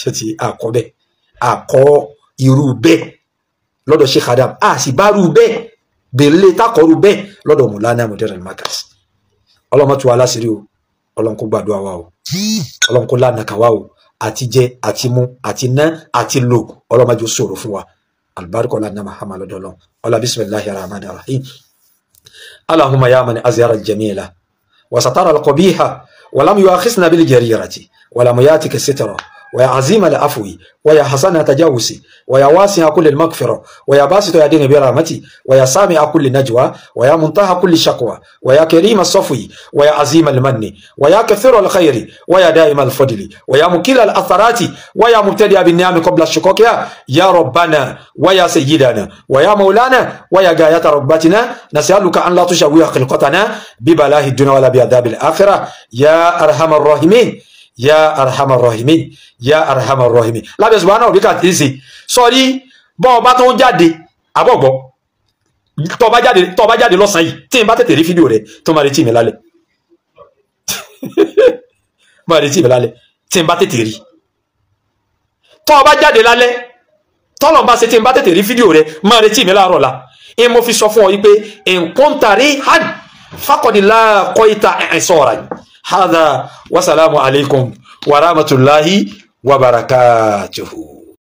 Ṣé ti àkọ́ bẹ́ẹ̀, àkọ́ irú bẹ́ẹ̀ lọ́dọ̀ Sheikh Adam, a sì bá rú bẹ́ẹ̀ bèlè takọ̀rú bẹ́ẹ̀ lọ́dọ̀ Mùlánà Mudir al-Markaz. Ọlọ́mọ tu aláṣírí o, Ọlọ́run kó gbàdúrà wa o, Ọlọ́run kó lánàá kà wá o, àti jẹ àti mu àti ná àti lò, Ọlọ́run má jẹ́ ó ṣòro fún wa. Albarka ọlá Muhammad lọ́dọ̀ Ọlọ́run. Ọlá bismillahir rahmanir rahim. Allahumma ya man azhara al-jamila wa satara al-qabiha wa lam yu'akhizna bil jarirati wa lam yatik sitra ويا عظيم العفو ويا حسن تجاوزي ويا واسع كل المغفرة ويا باسط يدين برحمتي ويا سامع كل نجوى ويا منتهى كل شكوى ويا كريم الصفو ويا عظيم المن ويا كثير الخير ويا دائم الفضل ويا مكيل الأثرات ويا مبتدئ بالنعم قبل الشكوك يا ربنا ويا سيدنا ويا مولانا ويا غاية رغبتنا نسألك أن لا تشوه خلقتنا ببلاه الدنيا ولا بعذاب الآخرة يا أرحم الراحمين يا أرحم الراحمين يا أرحم الراحمين. Lábẹ́ subhana rabbika tìísì sọrí bọ́ ọba tó ń jáde àbọ̀gbọ́ tó bá jáde lọ́sàn-án yìí tí n bá tètè rí fídíò rẹ̀ tó máa retí mi lálẹ́ máa retí mi lálẹ́ tí n bá tètè rí tó bá jáde lálẹ́ tọ́lọ̀ bá ṣe tí n bá tètè rí fídíò rẹ̀ máa retí mi láàárọ̀ la ń mo fi sọ fún ọ yìí pé nǹkan tàrí hàn faqad laqaita i'saran. هذا والسلام عليكم ورحمة الله وبركاته.